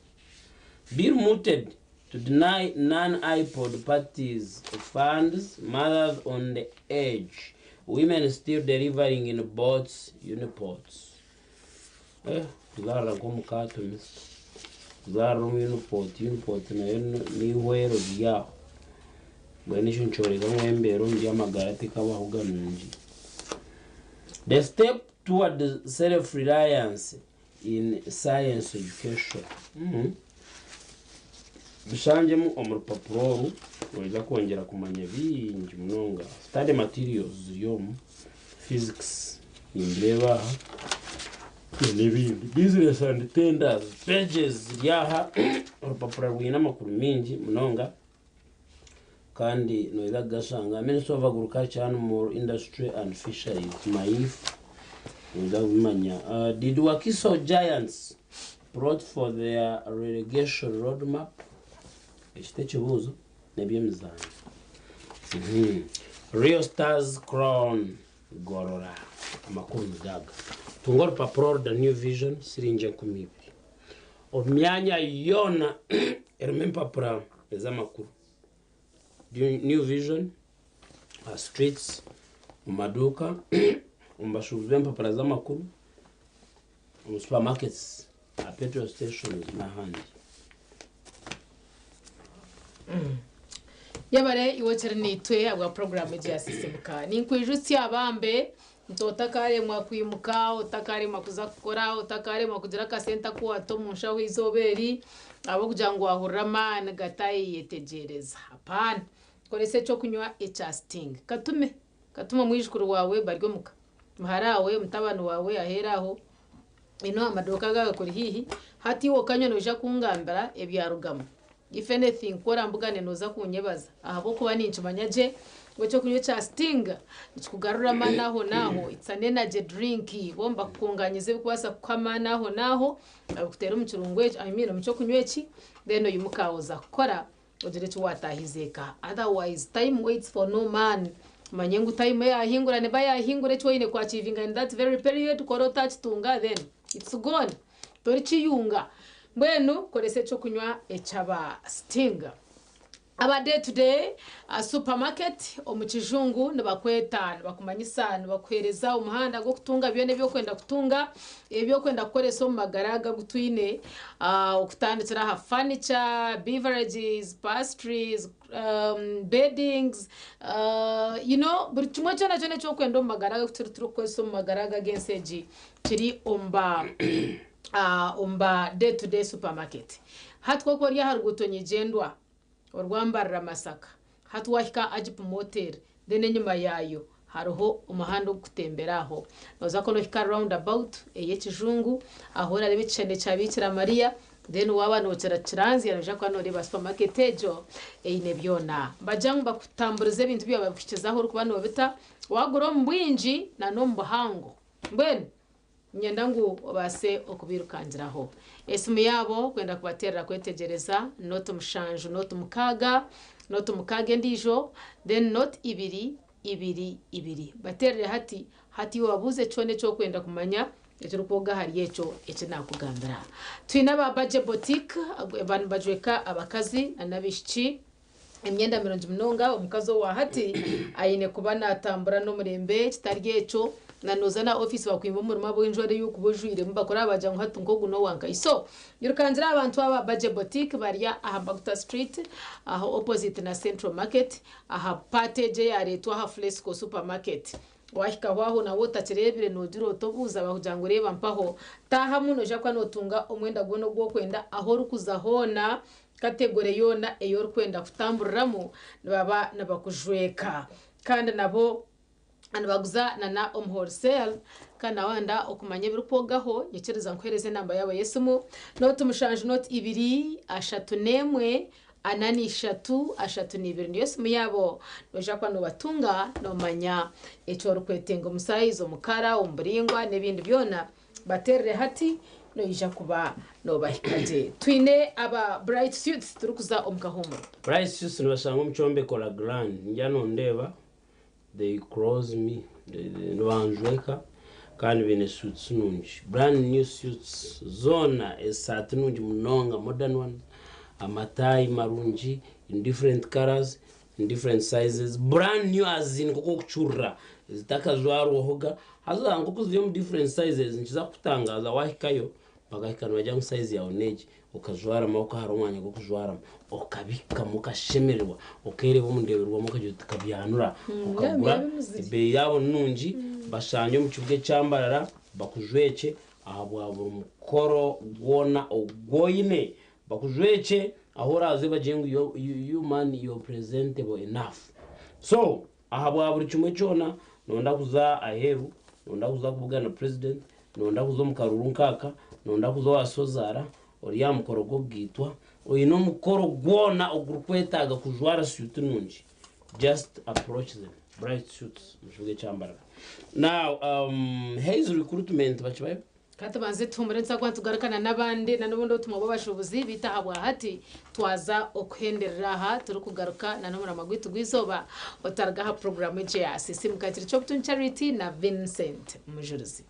Bill mooted to deny non-IPOD parties funds, mothers on the edge, women still delivering in boats, uniports. Eh, kuzaarira nk'omu kaato mister. Kuzaarira omu uniport, uniport nayo n'eihwero ryaho. Mbwenu ekyo nikyoreka ngu embeera omu by'amagara tekabaho nungi. The step toward self-reliance in science education. Bishangyemu omu rupapura oru noija kwongyera kumanya bingi munonga. Study materials ziri omu, physics nimbireeba aha n'ebindi. Business and tenders pages ziri aha. Orupapura rwine amakuru maingi munonga kandi noija kugashanga. Ministry of Agriculture, Animal Industry and Fisheries, MAIF, noija kubimanya. Did Wakiso Giants plot for their relegation roadmap? Eki t'ekibuuzo, n'eby'emizaano. Real Stars Crown Gorora. Amakuru nigaga. Tunga orupapura oru The New Vision, siringi 2000. Omu myanya yoona erimu empapura ez'amakuru. New Vision, aha streets, omu maduuka, omu bashuubuzi b'empapura z'amakuru, omu supermarkets, aha petrol stations n'ahandi. Yebare iwe okiri naitwe ahabwa puroguraamu egi ya Sisimuka. Ninkwijutsya bambe nti otakaaremwa kwimuka, otakaaremwa kuza kukora, otakaaremwa kugira akasente aku waata omu nshaho eizooba eri ahabw'okugira ngu waahurira amaani gatayeyetegyereza. Hapaana. Koresa eky'okunywa ekya Sting. Katume. Katume omwijukuru waawe bari omuka. Muhara waawe, mutabani waawe aheeru aho. Ino amaduuka aga gakuri haihi. Hati iwe okanywa noija kungambira ebyarugamu. If anything ku orambugane nooza kunyebaza ahabw'okuba ninkimanya gye ngu eky'okunywa ekya Sting nikikugarura amaani aho n'aho. It's an energy drink. Bo nibakukunganyiza ebirikubaasa kukuha amaani aho n'aho, babikuteera omu kirungo eki, I mean omu ky'okunywa eki, then oimuka oza kukora ogire eki waataahiza eka. Otherwise time waits for no man. Omanye ngu time eyahingura neba yahingura eki oine ku achievinga in that very period ku oraba otakitunga then it's gone. Torikiyunga. Mbwenu koresa eky'okunywa eky'aba Sting. Aba Day to Day Supermarket omu kijungu nibakweta, nibakumanyisa, nibakuheereza omuhanda gw'okutunga byona ebi orikwenda kutunga, ebi orikwenda kukoresa omu magara aga agu twine, okutandikira aha furniture, beverages, pastries, beddings, you know buri kimwe kyona kyona eki orikwenda omu magara aga agu turikukozesa omu magara aga ag'ensi egi kiri omu ba omu ba Day to Day Supermarket. Hati ku orikuba ori aha ruguuto nyigyendwa orwambarira Masaka, hati waahika aha Agip Motel then enyima yaayo hariho omuhanda ogurikutembera aho. Nooza kuba noohika aha round about ey'ekijungu ahu orareeba ekishushani kya Biikira Mariya then waaba nookira kiranzya noija kuba nooreeba supermarket egyo eine byona. Nibagira ngu bakutamburize ebintu byawe babikuhikize ahu orikuba noobita, waagura omu bwingi n'omu buhango. Mbwenu Niinyenda ngu obaase okubairukangiraho. Esimu yaabo kwenda kubateerera kwetegyereza, nooti mushanju nooti mukaaga, nooti mukaaga endiijo, then nooti ibiri, ibiri, ibiri. Bateerere hati, hati iwe obabuuze kyona eki orikwenda kumanya ekirikwoga ahari ekyo eki naakugambira. Twine aba Bagye Boutique, aba nibajweka abakazi n'abaishiki. Emyenda mirungi munonga, omukazi owa hati aine kuba naatambura n'omurembe, kitari ekyo na nooza n'aha ofiisi bakwima omurimo ahabw'enjwara ei orikuba ojwairemu bakuraba bagira ngu hati nk'ogu n'owa nkahi. So, irukangira aha bantu aba Bagye Boutique bari aha Mbaguta Street aho opposite na Central Market aha part egyo eyaareetwa aha Flesco Supermarket. Waahikaho aho nawe otakireebire noogira oti obuuza bakugira ngu reeba mpaho. Taahamu noija kuba nootunga omwenda gwona ogu orikwenda ahu orikuza hoona Kategore yoona ei orikwenda kutamburiramu nibaba nibakujweka. Kandi nabo nibaguza na na omu wholesale. Kandi na wayenda okumanya ebirikwogaho nyikiriza nkuhereze enamba yaabo y'esimu, nooti mushanju nooti ibiri ashatu n'emwe ana n'ishatu ashatu n'ibiri niyo esimu yaabo. Noija kuba nobatunga nomanya eki orikwetenga omu sayizi, omu kara, omu buraingwa n'ebindi byona. Bateerere hati, noija kuba noobahika gye. Twine aba Bright Suits turikuza omu kahuumuro. Bright Suits nibashangwa omu kyombeko La Grande. Nindya nondeeba, they clothe me, nibanjweka kandi baine suits nungi, brand new suits zoona, esaati nungi munonga, modern ones, amataayi marungi in different colours, in different sizes, brand new as in nk'oku orikucurira ezitakajwarwahoga haza nk'oku ziri omu different sizes nikiza kukutangaaza waahikayo bakahika nibagira ngu size yaawe n'egi okajwaramu ahabw'okuba hariho omwanya gw'okujwaramu okabihikamu okashemererwa okeereeba omu ndeeberwamu okagira oti kabyanura okagura ebeeyi yaabo ni nungi bashangye omu kibuga ekya Mbarara bakujwekye ahabwa buri mukoro gwona ogu oine Bakujwekye ahu oraaze bagire ngu you man you're presentable enough. So ahabwa buri kimwe kyona noyenda kuza aheeru, noyenda kuza kubugana president, noyenda kuza omu karuuru nkaaka, noyenda kuza owa sozaara, ori aha mukoro gw'okugaitwa, oine omukoro gwona ogurikwetaaga kujwara suit nungi, just approach them, Bright Suits omu kibuga ekya Mbarara. Now Hays Recruitment bakibayo? Ka tubanze tuhumure nituza kuba nitugarukana n'abandi na n'obundi obutumwa bw'abashuubuzi beitu ahabwa hati twaza okuhenderera aha turikugaruka na n'omurama gwaitu gw'eizooba otaruga aha puroguraamu egi eya Sisiimuka Kiri Ky'obutungi Charity na Vincent Mujurizi.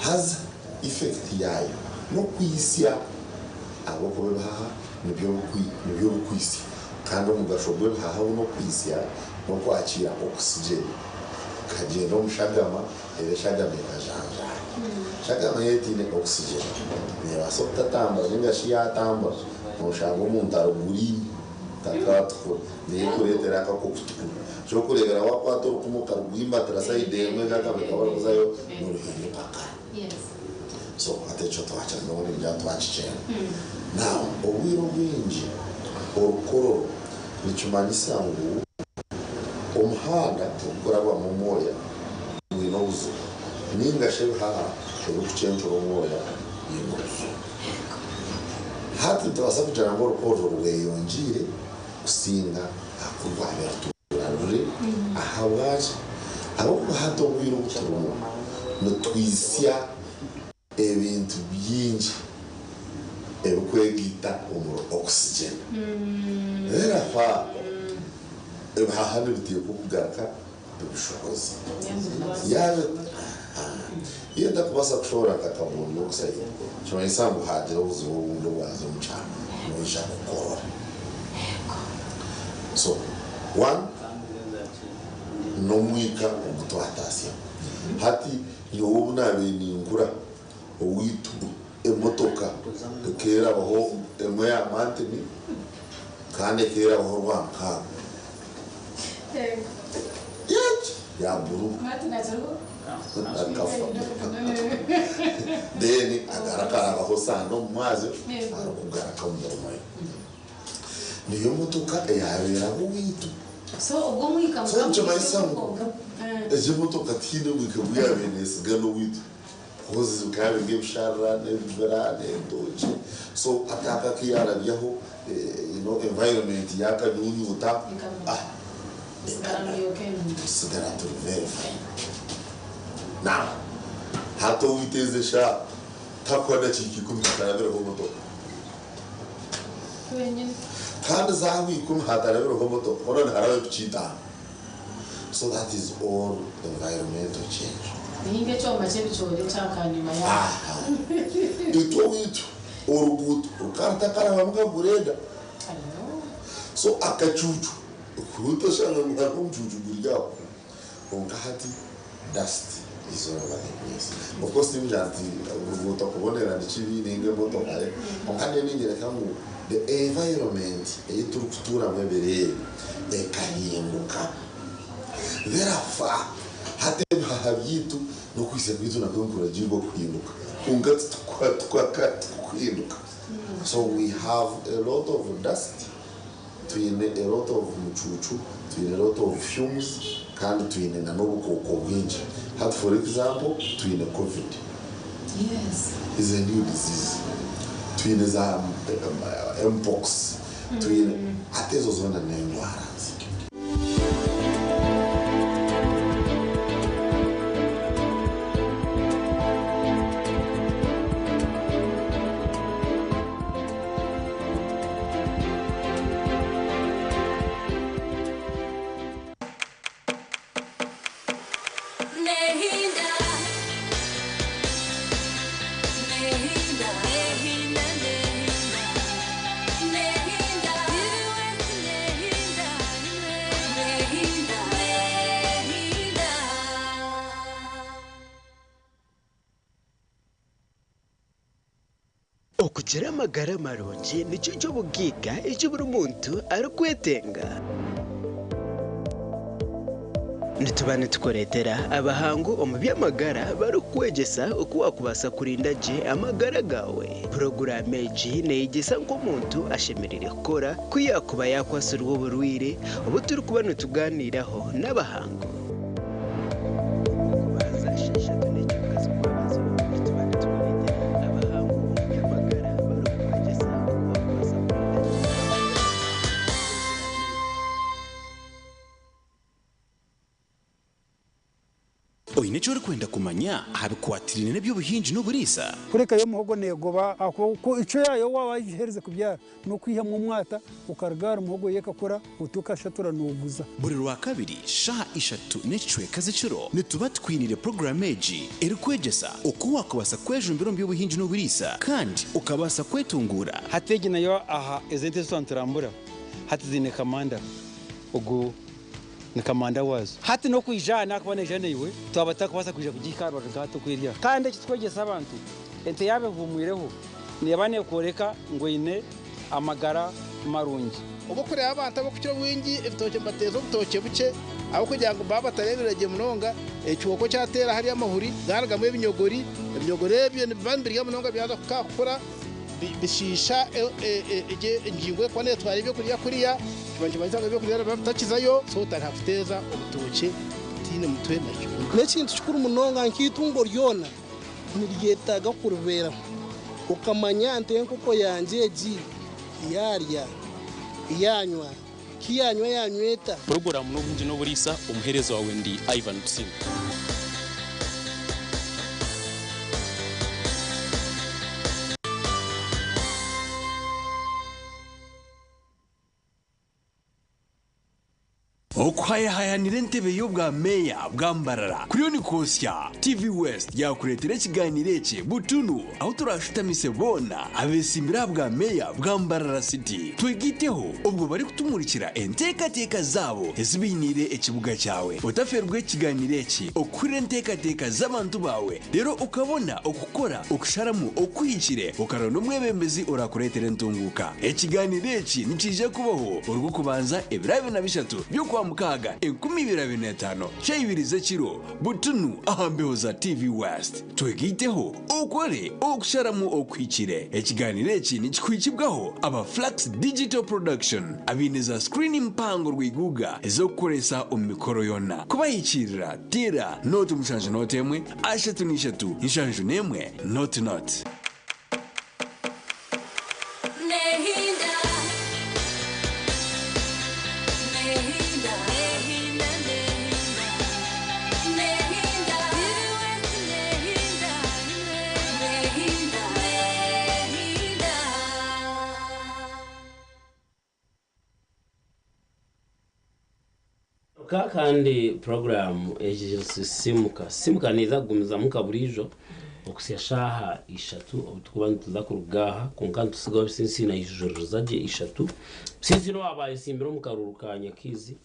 Haza effect yaayo n'okwitsya ahabw'okuba ebihaha nibyo birikwitsya kandi omugasho gw'ebihaha obu n'okwitsya n'okwakiira oxygen ekagyenda omu shagama reero eshagama ekajanjaara. Eshagama yaaba etaine oxygen neebaasa obutatambura nainga shi yaatambura nooshanga omuntu ari green takatukura niyo erikureetera aka ak'okutukura. Eky'okureebera waakwata orukumu okarugwimbatira sayidi emwe kakaba orikuzayo noruhinduka kara. So hati ekyo twakira nyowe ningira twakikyena. Now obwire obwingi orukororo nikimanyisa ngu omuhanda ogurikurabwamu omwoya gwine obuzibu ninga shi ebihaha ebirikucencura omwoya biine obuzibu. Hati nitubaasa kugira ngu orukororo rweyongyeire kusinga aha ku rwabaire rutuura ruri. Ahabwaki? Ahabw'okuba hati obwire obu turimu nitwitsya ebintu bingi ebirikwegaita omuri oxygen. Therefore, ebihaha nibiteekwa kugaruka bibishohoze. Yaaba etakubaasa kushohora nka carbon dioxide, nikimanyisa ngu haagira obuzibu obundi obwaza omu kyanga, noija kukorora. So, one, n'omwika ogu twataasyamu. Hati nyowe obu naabaire ninkura, owaitu emotoka ekeerabaho emwe ya Mantini kandi ekeerabaho Rwamukaaga. Yaki! Ya buru. Akafa then agarakarabaho sanda omu mwazyo arikugaruka omu mirimo ye. Niyo motoka eyabeeraho owaitu. So ogwo omwika So nikimanyisa ngu egyo emotoka tihaine omwika ogu yaabaire neesiga n'owaitu because bikaba biri ebisharara n'ebibira n'entookye so hati aka aku yaarabyaho you know environment yaakanyunyuuta ah tusigara turi very fine. Now hati owaitu ezi eshaaha tihakuha dakiika ikumi hatarabireho motoka. Kandi zaawa ikumi hatarabireho motoka hoona niharaba epiki itaano. So that is all environmental change. Niinga ekyoma ky'ebicoori ekyakanyima ya. Aha. Itwe owaitu oruguuto rukaba rutakarabamu nka gureda. So akacuucu otoshanga ngu hariho omucuucu guri aho. Kwonka hati dust is all over the place. Of course tinkugira nti oruguuto kubonera ni kibi ninga emotoka kwonka ndiyo ninyoreka ngu the environment ei turikutuuramu ebiro ebi ekahinduka. Therefore hati ebihaha byaitu n'okwitsya kwaitu nakwo nikuragiirwa kuhinduka kwonka tikuhinduka. So we have a lot of dust, twine a lot of mucuucu, twine a lot of fumes kandi twine na n'obukooko bwingi. Hati for example twine covid. Is a new disease. Twine za mpox, twine hati ezo zoona n'endwara. Nehinda, nehinda, nehinda, nehinda, nehinda, nehinda, nehinda. Okugira amagara marungi nikyo ky'obugaiga eki buri muntu arikwetenga. Nituba nitukureetera abahangu omu by'amagara barikukwegyesa oku waakubaasa kurinda gye amagara gaawe. Puroguraamu egi neeyegyesa nk'omuntu ashemereire kukora ku yaakuba yaakwatsirwe oburwaire obu turikuba nitugaaniiraho n'abahangu. Oine eki orikwenda kumanya aha bikwatiraine n'eby'obuhingi n'oburiisa? Kureka yo omuhogo neegoba ahakuba ku icwe yaayo waaba wagiherize kubyara n'okwihamu omwata okaruga ahari muhogo yo ekakura oti okashatura nooguza. Buri Rwakabiri shaaha ishatu n'ekicweka z'ekiro nituba tukwiniire puroguraamu egi erikwegyesa oku waakubaasa kwejumbira omu by'obuhingi n'oburiisa kandi okabaasa kwetunguura. Hati egi nayo aha ezi ente ezi twaba niturambura hati ziine kamanda ogu ni kamanda waazo. Hati n'okwija aha naakuba naija naiwe twaba tutakubaasa kwija kugihika aha rubaju nka hati oku eri aha. Kandi eki turikwegyesa abantu, ente yaaba ehuumwireho neeba neekworeka ngu eine amagara marungi. Obu orikureeba abantu abarikukira obwingi ebitookye nibateeza obutookye bukye ahabw'okugira ngu baaba batareebire gye munonga, ekihooko kyateera hariya amahuri gaarugamu ebinyogori, ebinyogori ebyo nibiba nibirya munonga byaza kukura bishiisha egyo engingo erikuba neetwara ebyokurya kuriya, kiba nikimanyisa ngu ebyokurya nibiba bitakizayo, so otandika kuteeza obutookye butaine mutwe na kibunu. N'ekintu kikuru munonga nk'eitungo ryona niryetaaga kuribeeraho okamanya nti enkoko yangye egi yaarya, yaanywa, ku yaanywa yaanywa eta? Puroguraamu n'obuhingi n'oburiisa, omuheereza waawe ndi Ivan Tusiime. Okuhayahayanira entebe y'obwa meeya bwa Mbarara kuriyo nikwosya, TV West yaakureetera ekigaaniiro eki butunu ahu turaashutamise boona abeesimbire aha bwa meeya bwa Mbarara City twegaiteho obwo barikutumurikira enteekateeka zaabo ezi bainiire ekibuga kyawe. Otafeerwa ekigaaniiro eki okuhurira enteekateeka z'abantu baawe reero okabona okukora okusharamu okuhikire okaronda omwebembezi oraakureetera entunguuka. Ekigaaniiro eki nikiija kubaho Orw'okubanza ebiro 23 by'okwa. Rwamukaaga 2025, shaaha ibiri z'ekiro, butunu aha mbeho za TV West. Twegaiteho okore okusharamu okuhikire. Ekigaaniiro eki nikikuhikibwaho aba Flux Digital Production abaine za screen mpango rwiguuga ez'okukoresa omu mikoro yoona. Kubahikiirira, teera nooti mushanju nooti emwe, ashatu n'ishatu, nshanju n'emwe, nooti nooti. Ka kandi puroguraamu egi Sisiimuka. Sisiimuka neeza kugumizamu nka buriijo okuhitsya shaaha ishatu obu turikuba nituza kuruga aha kwonka nitutsigaho Bisinsi naijuririza gye ishatu. Bisinsi n'owaaba ayetsimbire omu karuuru ka Nyakiizi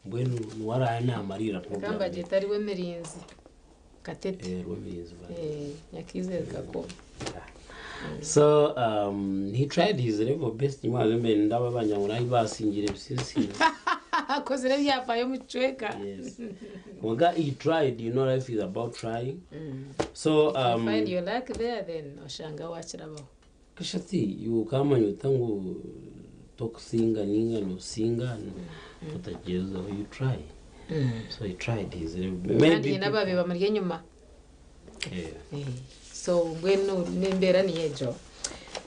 mbwenu niwe araabe naamariirira Reka puroguraamu mbagyete egi. ari Rwemirinzi Katete. Eh, Rwemirinzi bari. Eh, Nyakiizi eri Kakoma. So he tried his level best mwana mbe ndaba abanyangu nahi basingire ebisisiro. Akozire ebyafayo omu kicweka. Yes. Kwonka he tried, you know life is about trying. So If you find your luck there then oshanga wakirabaho. Kashati iwe okamanya ota ngu tokusinga ninga nosinga otagyezaho you try. So he tried his level. Kandi Maybe hiine ababaire bamuri enyima. Yeah. So mbwenu n'embeera niyo egyo.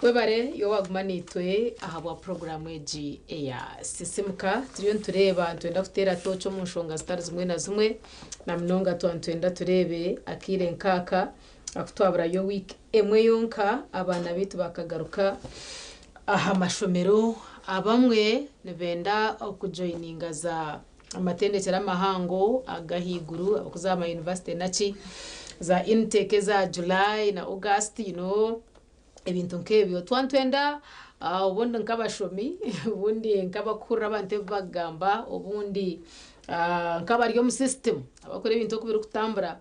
Webare iwe waaguma naitwe ahabwa puroguraamu egi eya Sisimuka. Turiyo nitureeba nitwenda kuteera tooci omu nshonga zitari zimwe na zimwe na munonga twaba nitwenda tureebe akaire nk'aka aku twaburayo wiiki emwe yonka abaana baitu baakagaruka aha mashomero. Abamwe nibenda okujoyininga za Amatendekyero amahango ag'ahaiguru abarikuza aha ma university naki, za intake eza July na August you know ebintu nk'ebyo. Twaba nitwenda obundi nk'abashomi, obundi nk'abarikuhurira abantu ebi barikugamba, obundi nk'abari omu system abarikureeba ebintu oku birikutambura,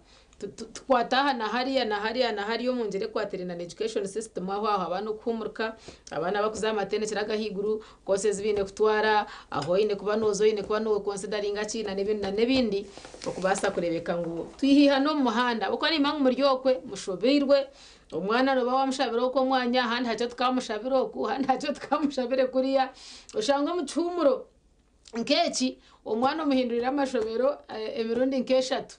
Tukwate aha na hariya na hariya na hariya omu ngyeri ekwatiraine na education system aho aho abaana okuhumurika, abaana abarikuza aha matendekero ag'ahaiguru, course ezi baine kutwara, ahu oine kuba nooza oine kuba noconsideringa ki na n'ebindi na n'ebindi okubaasa kureebeka ngu twihaihana omu muhanda ahabw'okuba nimanya ngu muri okwe mushobeirwe, omwana nooba waamushabira okwe omwanya ahandi hakye tukamushabira oku ahandi hakye tukamushabire kuriya, oshange omu kihuumuro nk'eki omwana omuhindurire amashomero emirundi nk'eshatu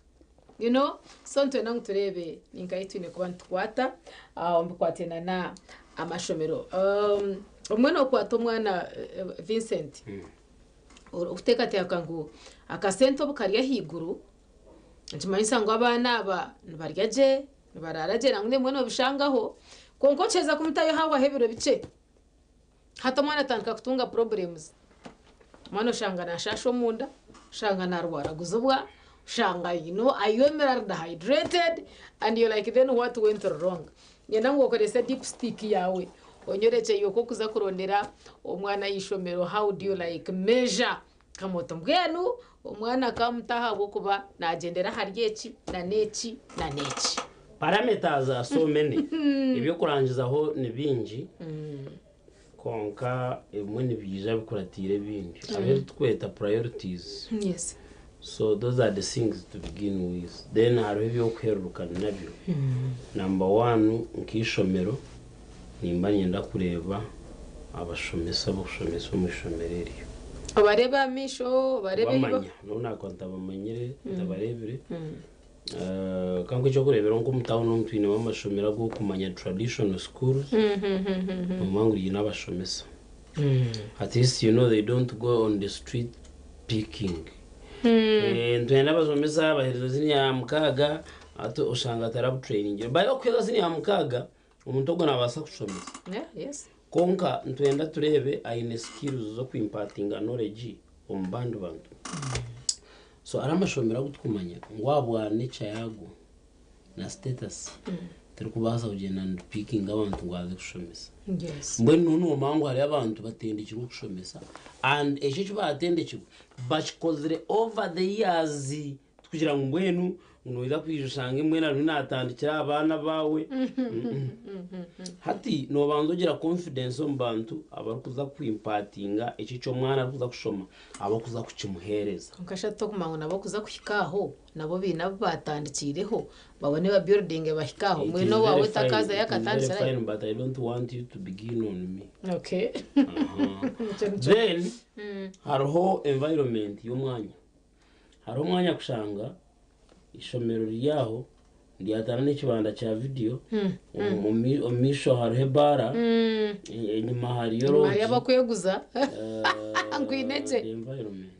you know so nitwenda ngu tureebe ninkahi twine kuba nitukwata omu bikwatiraine na amashomero. Obumwe nokwata omwana Vincent orikuteekateeka ngu akasente obu kari ahaiguru nikimanyisa ngu abaana aba nibarya gye, nibaraara gye nangwa ebimwe nobishangaho kwonka okiheza kumutayo hahwaho ebiro bikye. Hati omwana atandika kutunga problems, omwana oshanga nashaasha omunda, oshanga narwaraguzibwa, oshanga you know ayomire ari dehydrated and you're like then what went wrong? Niinyenda ngu okorese deep stick yaawe onyorekye iwe oku orikuza kurondera omwana aha ishomero how do you like measure nka oti mbwenu omwana akamuta ahabw'okuba nagyendera ahari eki na n'eki na n'eki. Parameters are so many, eby'okurangizaho ni bingi kwonka ebimwe nibiija bikuratiire ebindi. Hariho ebi turikweta priorities. So those are the things to begin with. Then hariho eby'okuhererukana nabyo. Number one nk'eishomero nimba niinyenda kureeba abashomesa ab'okushomesa omu ishomero eryo. Obareebe aha maisho, obareebe ei ba. Kubamanya, n'obu naakuba ntabamanyire, ntabareebire. Ka nkuhe eky'okureeberaho nk'omu tawuni omu twinemu amashomero ag'okumanya traditional schools, noomanya ngu riine abashomesa. At least you know they don't go on the street picking. Nitwenda abashomesa baheereze siniya ya mukaaga, hati oshanga tarabutrainingire. By okuheeza siniya ya mukaaga, omuntu ogwo naabaasa kushomesa. Kwonka nitwenda tureebe aine skills z'okuimpatinga knowledge omu bandi bantu. So hariho amashomero agu turikumanya ngu ahabwa nature yaago na status terikubaasa kugyenda nipikinga abantu ngu aze kushomesa. Mbwenu noomanya ngu hariyo abantu batendekirwe kushomesa and ekyo eki baatendekirwe bakikozire over the years tikugira ngu mbwenu. Ngu noija kwija oshange mbwenu ariyo naatandikira aha baana baawe. Hati noobanza ogira confidence omu bantu abarikuza kuimpatinga ekyo eki omwana arikuza kushoma abarikuza kukimuheereza. Kwonka shi hati okumanya ngu nabo kuza kuhika aho nabo baine abu baatandikiireho babone babuildinge bahike aho It is mbwenu owaawe very fine, takazayo it is very akatandikirayo? fine but I don't want you to begin on me. Okay. Nikyo nikyo. Then hariho environment y'omwanya. Hariho omwanya kushanga ishomero riri aho ryataana n'ekibanda kya vidiyo, omu maisho hariho ebaara, enyima hariyo Enyima hariyo lodge. abakweguza nkwine gye. The environment.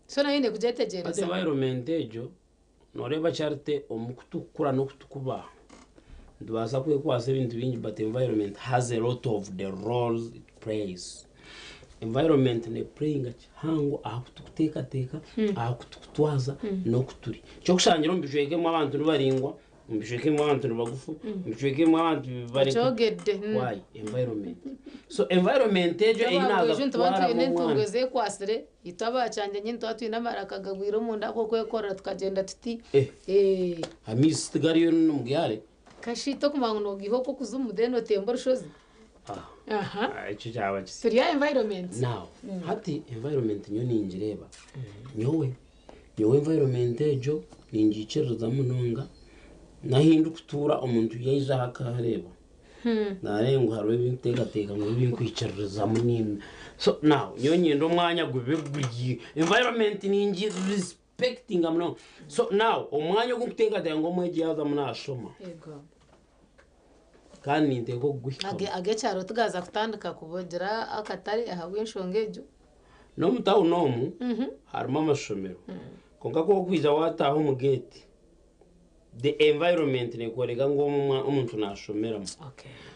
So nayo eine Hati kugyetegyereza. environment egyo noreeba Charity omu kutukura n'okutukuba nitubaasa kwekwasa ebintu bingi but environment has a lot of the roles it plays. Environment nepureyinga kihango aha kutukuteekateeka, aha kutukutwaza n'oku turi. Ky'okushangira omu bicweka ebimwe abantu nibaraingwa, omu bicweka ebimwe abantu nibagufu, omu bicweka ebimwe abantu bari Okyogedde. Why? Environment. So environment egyo ei Itwe naaza abagwiju nituba kutwaramu twine entungo omwana. ezeekwatsire, itwe abakyangye nyine nituba twine amaraka gagwire omunda ahabw'okwekorera tukagyenda tuti. Eh. Eh. Amaizi tigariyo n'omugyare. Kashi itwe okumanya ngu noogiiha okwo okuzimu then otembe orushozi. Aha. Ah, ekyo kyaba kisi. Turi aha environment. Now, hati environment nyowe ningireeba. Nyowe, nyowe environment egyo ningiikiririza munonga. N'ahu ndikutuura omuntu yaija aha akahareeba, naareeba ngu hariho ebi ndikuteekateeka ngu ebi nkwikiririzamu niimi. So now, nyowe nyenda omwanya gube guri, environment ningi respectinga munonga. So now, omwanya ogu nkuteekateeka ngu omwegi yaazamu naashoma, Yego. kandi ninteekwa okuguhikamu. Age ag'ekyaro tigaza kutandika kugira akatare ahabw'enshonga egyo. N'omu tawuni omu harimu amashomero, kwonka ku orikwija waataaha omu geeti, the environment neekworeka ngu omu omuntu naashomeramu.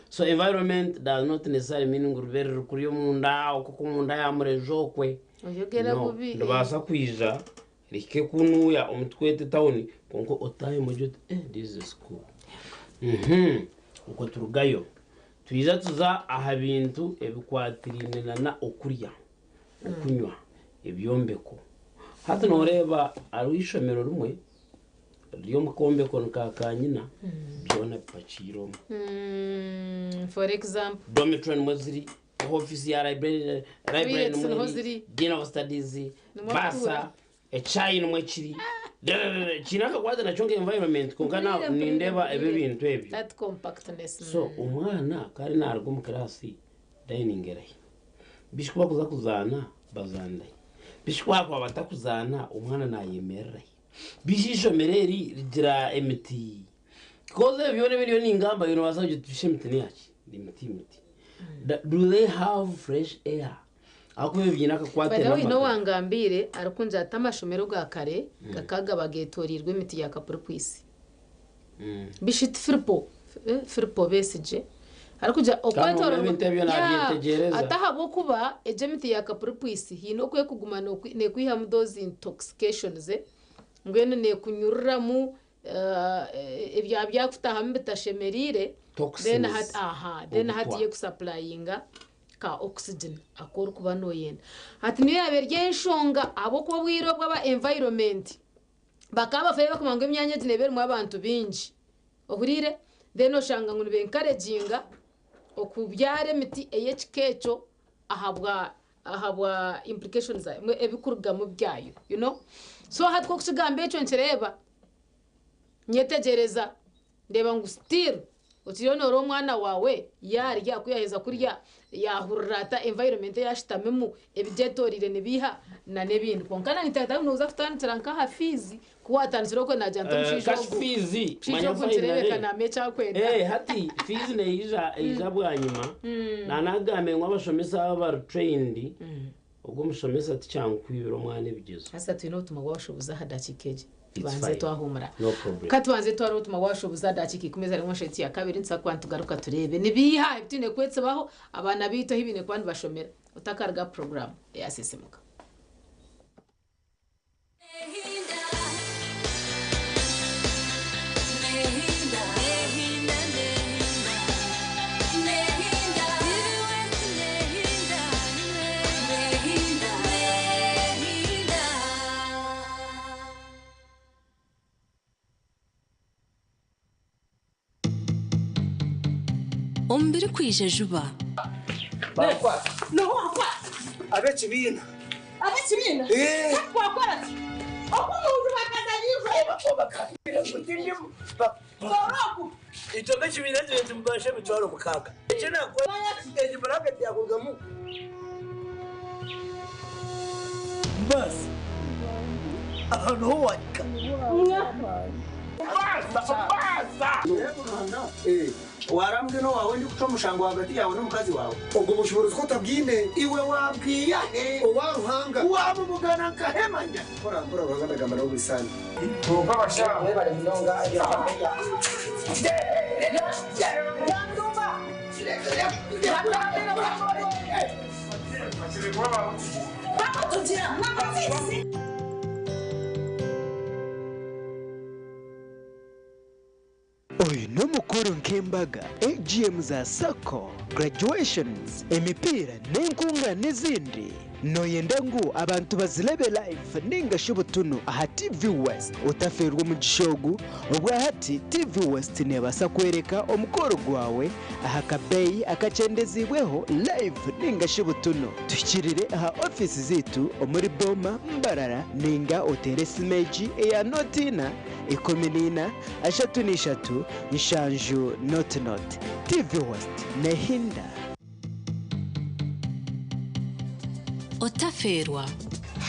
So environment does not necessarily mean ngu ribe riri kuri omunda, okwo omunda ya mureju okwe. Oyogera No, bubi. ribaasa kwija rihike kunuuya omu twete tawuni kwonka otaahemu ogire oti eh this is a school. Okwo turugayo twija tuza aha bintu ebikwatiraine nana okurya, okunywa, ebyombeko. Hati nooreeba hariho eishomero rimwe riri omu kombeko ni ka kanyina byona bipakiire omwo. For example. Dormitory nimwo ziri, ofiisi ya library library Toilets nimwo niho eri, ziri. Dean of Studies, Nimwo basa, kutuura. ekyayi nimwo kiri. Kiine akakwate nakyo nka environment kwonka Mpurire, na mpurire, nindeeba ebi mpurire. ebintu ebyo. That compactness. So omwana ku ari naaruga omu kiraasi, dining erahi? Bishi ku bakuza kuzaana, bazaanira hi? Bishi ku baakuba batakuzaana, omwana naayemerera hi? Bishi eishomero eri rigira emiti? Because ebyo byona ebi ndiyo ningamba, iwe noobaasa kugira oti bishi emiti n'eyaki? Emiti emiti. Do they have fresh air? Ahakuba ebyo biine akakwate By the way, n'amagara. n'owangambiire arikungira ati amashomero ga kare gakagaba geetoreirwe emiti ya kapuripwisi. Bishi ti Firipo, eh, Firipo Besigye arikugira Kandi omwe okwetoororwa ebintu ebyo Yeah, naabyetegyereza. ati ahabw'okuba egyo emiti ya kapuripwisi haine oku ekuguma neekwihamu those intoxications, mbwenu neekunyururamu eh, ebya byakutahamu bitashemereire, then Toxins, hati, aha, then hati obutwa. yekusapurayinga ka oxygen aku orikuba nooyenda. Hati niyo yaaba eri enshonga ahabw'okuba obwire obu aba environment bakaba bafayo bakumanya ngu emyanya egi neeba erimu abantu baingi, ohuriire? Then oshanga ngu niba encouraginga okubyara emiti ey'ekika ekyo ahabwa ahabwa implications zaayo, ebikurugamu byayo, you know. So hati ku orikukigamba ekyo nkireeba, nyetegyereza Ndeeba ngu still okiriyo noreeba omwana waawe yarya, kuyaheza kurya yahurira ata environment eyi ashutamimu, ebigyetoreire nibiiha na n'ebindi. Kwonka na nitata noza kutandikira nka aha fees, ku watandikire okwe nagira nti omushaija Cash ogu, fees, omushaija manya ogu nikireebeka finally. naamanya eki arikwenda. Hati fees neija eija bwanyima. Nanagambe ngu abashomesa aba bari trained, ogwo omushomesa tikyankwibira omwana ebigyezo. Haza twine obutumwa bw'abashuubuzi aha dakiika egi. It's Tubanze fine. twahumura. No problem. Ka tubanze tware obutumwa bw'abashuubuzi aha dakiika ikumi ezarimu nshatu ya kabiri nituza kuba nitugaruka tureebe ni biiha ebi twine kwetsibaho abaana baitu ahu baine kuba nibashomera. Otakaruga aha puroguraamu eya Sisiimuka. Omu birikwija juba. Ab'ekibiina. Ab'ekibiina? Eh. Twakora ki? Oku omuntu bakazanyirwe. Itwe nk'ekibiina kyo tumubasha 60,000. Eki nakora egi buraketi yakurugamu. Basi. Aha niho wahika. Warambwe no wawe ndi kuca omushango hagati yawe n'omukazi wawe. Ubwo bushobozi ko utabwine. Iwe wabwiya he? Owa Ruhanga. Wamumugana nkahemanya. Mpora mpora Ruhanga ndagamba nawe buri sande. Oyu n'omukoro nk'embaga, AGM za sacco, graduations, emipiira n'enkungaana ezindi. Nooyenda ngu abantu bazirebe live ninga shi butunu aha TV West? Otafeerwa omugisha ogu, obwahati TV West neebaasa kworeka omukoro gwawe aha kabeeyi akakyendeziibweho live ninga shi butunu. Tuhikirire aha ofiisi zaitu omuri Boma, Mbarara ninga oteere esimu egi eya nooti ina, 14, 33, 70 00. TV West neehinda. Otafeerwa.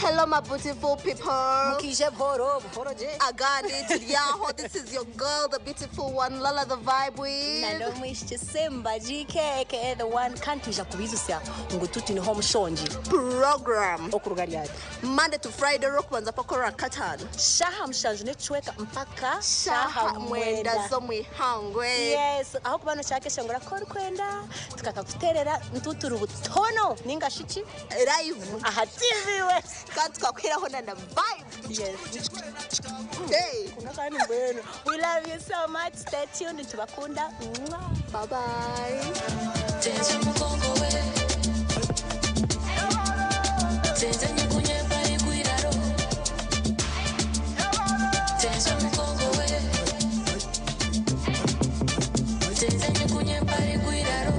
Hello, my beautiful people. Mukije buhoro, buhoro je. Agandi Tidyaho. This is your girl, the beautiful one, Lala the Vibe with. Nano mwishiki Simba GK aka the one kantuja kubizusya ngu tuti niho mushonji Program. Okuruga ryari. Monday to Friday, rokubanza paka katano. Shaha mushanju n'ekicweka mpaka Shaha mwenda z'omwihangwe. Yes, aho kuba noshaka ngura ko orikwenda tukakakuterera ntuturi butono ninga shiki live aha TV West. Kandi tukakwiraho na na vibe. Yes. Hey. Kandi mbwenu. We love you so much. Stay tuned tubakunda. Bye bye. Tenza mugongo we. Tenza nyikunye pari kwiraro. Tenza mugongo we. Tenza nyikunye pari kwiraro.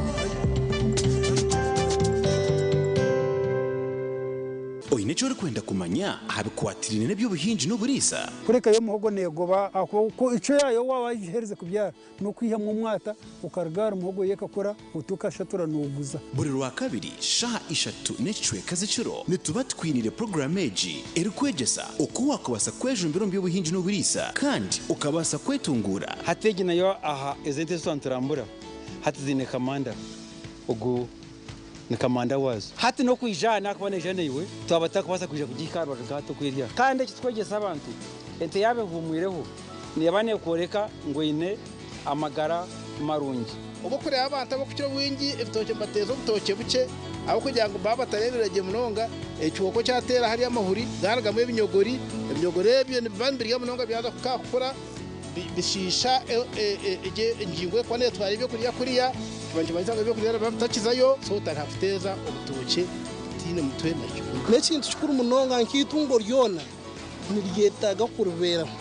Oine eki orikwenda kumanya aha bikwatiriine n'eby'obuhingi n'oburiisa? Kureka yo muhogo neegoba ahabw'okuba icyo yayo waaba wagiheereza kubyara n'okwihamu omwata okarugara muhogo ye ekakura otukashatura nooguza. Buri Rwakabiri shaaha ishatu n'ekicweka z'ekiro nituba tukwiniire puroguraamu egi erikwegyesa oku waakubaasa kwejumbira omu by'obuhingi n'oburiisa kandi okabaasa kwetunguura. Hati egi nayo aha ezi ente ezi niturambura hati ziine kamanda ogu ni kamanda waazo. Hati n'okwija aha kuba naija naiwe twaba tutakubaasa kwija kugihika aha rubaju nka hati okwirya. Kandi eki tukwegyesa abantu ente yaaba ehuumwireho neeba neekworeka ngu eine amagara marungi. Obu okureba abantu abakukira obwingi ebitookye nibateeza obutookye bukye ahabw'okugira ngu baba batareebire gye munonga ekihooko kyateera hariya amahuri garugamu ebinyogori ebinyogori ebyo nibiba nibirya munonga byaza kukakukura bishiisha engingo erikuba neetwara ebyokurya kuriya kiba nikimanyisa ngu ebyokurya nibiba bitakizayo so otariha kuteeza obutookye butaine mutwe nakyo. N'ekintu kikuru munonga nk'itungo ryona niryetaaga kuribeeraho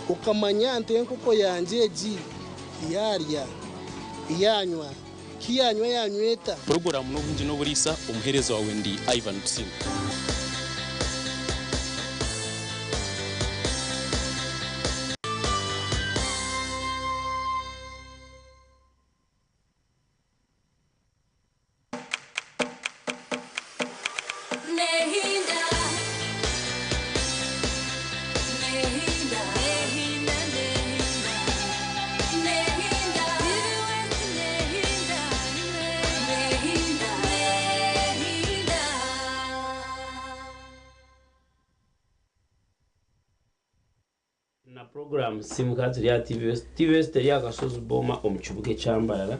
okamanya nti enkoko yangye egi yaarya yanywa ki yanywa yanyweta. Puroguraamu n'obuhingi n'oburiisa, omuheereza waawe ndi Ivan Tusiime. Nehinda. Nehinda. Nehinda, nehinda. Nehinda. Nehinda. Nehinda. Nehinda. Na puroguraamu Simuka turi aha TV West. TV West eri aha Kashozi Boma omu kibuga ekya Mbarara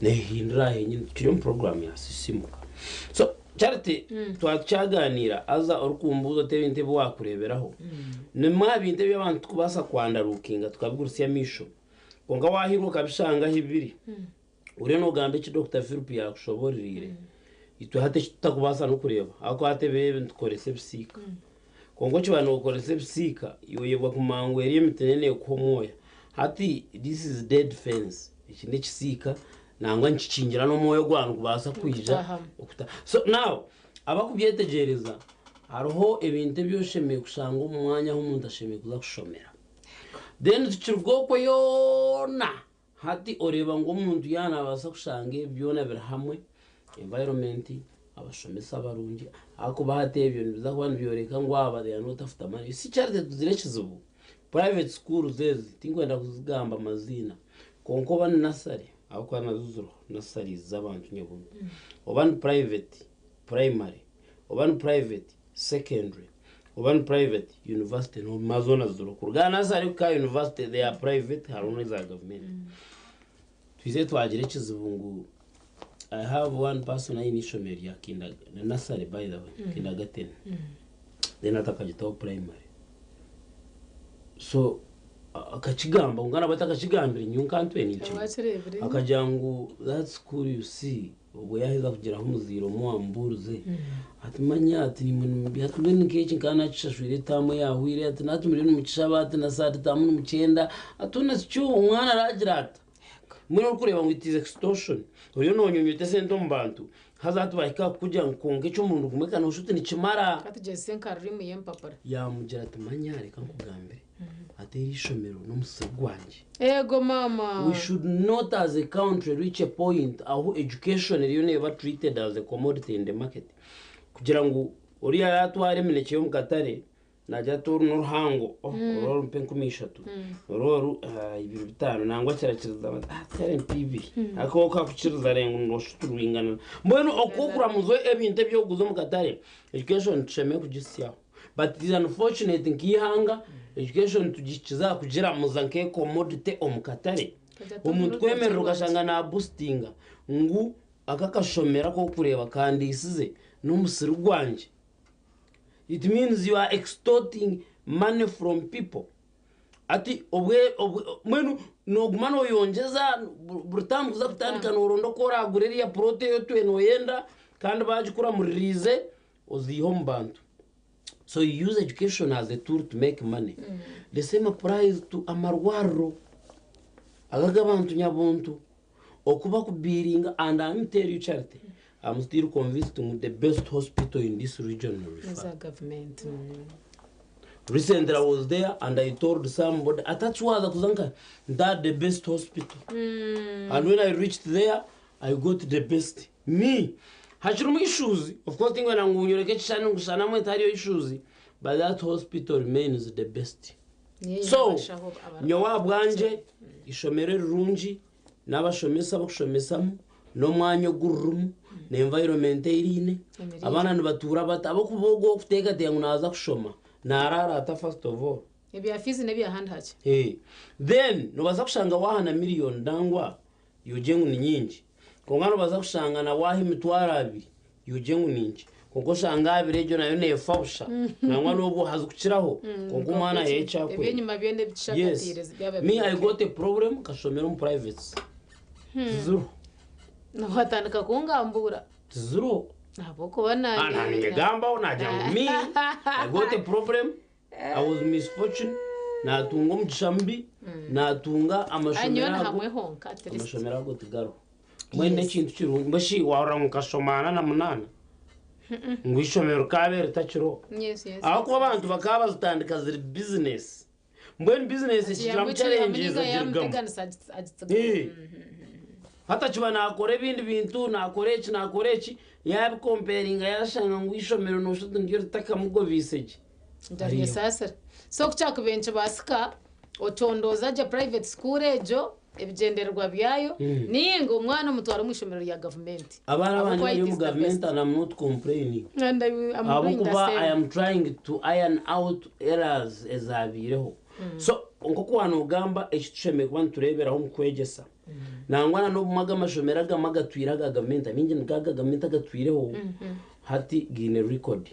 neehindura aha henyini turi omu puroguraamu ya Sisimuka. So Charity twakyaganiira haza orikumbuuza oti ebintu ebi waakureeberaho nimwe aha bintu ebi abantu tukubaasa kwandarukinga tukabigurutsya amaisho kwonka waahirwa okabishanga ahu biri oriyo noogamba eki Dokita Philip yaakushoboororeire itwe hati eki tutakubaasa n'okureeba ahabw'okuba hati ebiro ebi nitukoresa ebisiika kwonka okiba nookoresa ebisiika oyebwa kumanya ngu eriyo emiti neyo neekuha omwoya hati this is dead fence eki n'ekisiika Nangwa nikikingira n'omwoyo gwawe nigubaasa kwija Okutahamu. okuta. So now abakubyetegyereza hariho ebintu ebi oshemereire kushanga omu mwanya ahu omuntu ashemereire kuza kushomera. Then tukiruga okwo yoona hati oreeba ngu omuntu yaaba naabaasa kushanga ebi byona biri hamwe, environment, abashomesa barungi, ahakuba hati ebyo nibiza kuba nibyoreka ngu aba they are not after money. You see Charity tugire ekizibu, private schools ezi tinkwenda kuzigamba maziina, kwonka oba ni nursery ahabw'okuba nazo ziriho nurseries z'abantu nyabuntu, oba ni private primary, oba ni private secondary, oba ni private university, noomanya zoona ziriho. Kuruga aha nursery kuhika aha university they are private hariho n'eza gavumenti. Twizire twagira ekizibu ngu I have one person aine eishomero rya kinder, nursery by the way, kindergarten, then hati akagitaho primary. So akakigamba kwonka nabwo atakakigambire nyowe nkantwire ninkimanya. Wakireebire? Akagira ngu that school you see obwo yaaheza kugiraho omuzaire omwe owaamubuurize ati manya ati nimwe ati mbwenu nk'eki nkaba naakishashwire etaamu eyaahweire ati nahati muriyo nimukishaba ati na saati taamu nimukyenda ati hoona kikyo omwana araagira ata? Mbwenu orikureeba ngu it is extortion oriyo noonyunyuta esente omu bantu haza hati baahika aha kukugira ngu kwonka eky'omurundi gumwe ka nooshusha oti nikimara. Ka tugyezese nka rurimu y'empapura. Yaamugira ati manya reka nkugambire ati eri ishomero n'omusiri gwangye. Eego maama. We should not as a country reach a point ahu education eriyo neeba treated as a commodity in the market kugira ngu oriya yaatwara eminekye y'omu katare Naagira ati, Oru n'oruhango, oh, oru orumpa 3000, oru oru 2500, nangwa kirakiriza bati, ah, kare mpa ibiri. Ahakuba okakukiriza rengo nooshusha oti rwingana. Mbwenu okwo okuramuzwa ebintu ebi orikuguza omu katare, education tushemereire kugisyaho. But it is unfortunate nk'eihanga, education tugihikize aha kugiramuza nk'ecommodity omu katare. Omuntu kwemerera okashanga naaboostinga ngu aka akashomero aku orikureeba kandiisize n'omusiri gwangye. It means you are extorting money from people. Ati obwe obwe mbwenu noguma noyongyeza buri taamu kuza kutandika noronda oku oragura eriya plot ei otwire noyenda kandi bagikuramuririize oziihe omu bantu. So you use education as a tool to make money. The same applies to amarwariro aga ag'abantu nyabuntu. Oku bakubiiringa and I'm tell you Charity, I'm still convinced ngu the best hospital in this region ni Refer. Eza gavumenti. Recently I was there and I told somebody atati waaza kuza nka nta the best hospital. And when I reached there, I got the best. Me, hakirimu issues, of course tinkwenda ngu nyoreke ekishushani ngu shana mbwenu tihariyo issues, but that hospital remains the best. Niyo So, abashaho abari- nyowe ahabwangye, eishomero erirungi n'abashomesa abakushomesamu, n'omwanya ogu ririmu, n'environment ei riine, Emiriire. abaana nibatuura bata, ahabw'okuba ogwo orikuteekateeka ngu naaza kushoma, naaraara ata first of all? Ebya fiizi n'ebyahandi hakye. Eh, Then noobaasa kushanga waaha na miriyoni nangwa yoogye ngu ni nyingi, kwonka noobaasa kushanga na waaha 20,000 yoogye ngu ni nkye, kwonka oshange abiri egyo nayo neefa busha, nangwa n'obwo haza kukiraho, kwonka omwana aheyo eki arikwenda. Eby'enyima byona Yes, ebikishakatiire byaba me I biri got a problem nkashomera omu privates. Tiziriho. Watandika kungambura. Tiziriho. Ahabw'okuba Ah, nanye. naninyegambaho nagira ngu me I got a problem, I was misfortune, natunga omugisha mubi, natunga Anyowe amashomero na ago. hamwe honka at least. Amashomero ago tigariho. Mbwenu n'ekintu kirungi, mbwenu shi wahurira ngu nkashoma 48 ngu eishomero rikaaba ritakiriho. Yes, yes. Ahabw'okuba abantu bakaba bazitandika ziri bizinesi. Mbwenu bizinesi ekigiramu challenges agirugamu. Eh. Hati akiba naakora ebindi bintu, naakora eki, naakora eki, yaabikompeeringa yaashanga ngu eishomero nooshusha oti niryo ritakamugobiise gye. Ariyo. Ndaryesaasira. So ku kyakubaire nikibaasika ocondooza gye private school egyo, ebigyendererwa byayo, nainga omwana omutware omu ishomero rya gavumenti. Abaana abandi Ahabw'okuba bari it omu is the best. gavumenti and I'm not complaining. And I'm doing the Ahabw'okuba I same. am trying to iron out errors ezaabiireho. So nk'oku waanoogamba eki tushemereire kuba nitureeberaho omu kwegyesa. Nangwa na n'obumwe aga amashomero agamwe agatwire aga gavumenti, amaingi nigo aga gavumenti agatwireho, hati gaine record,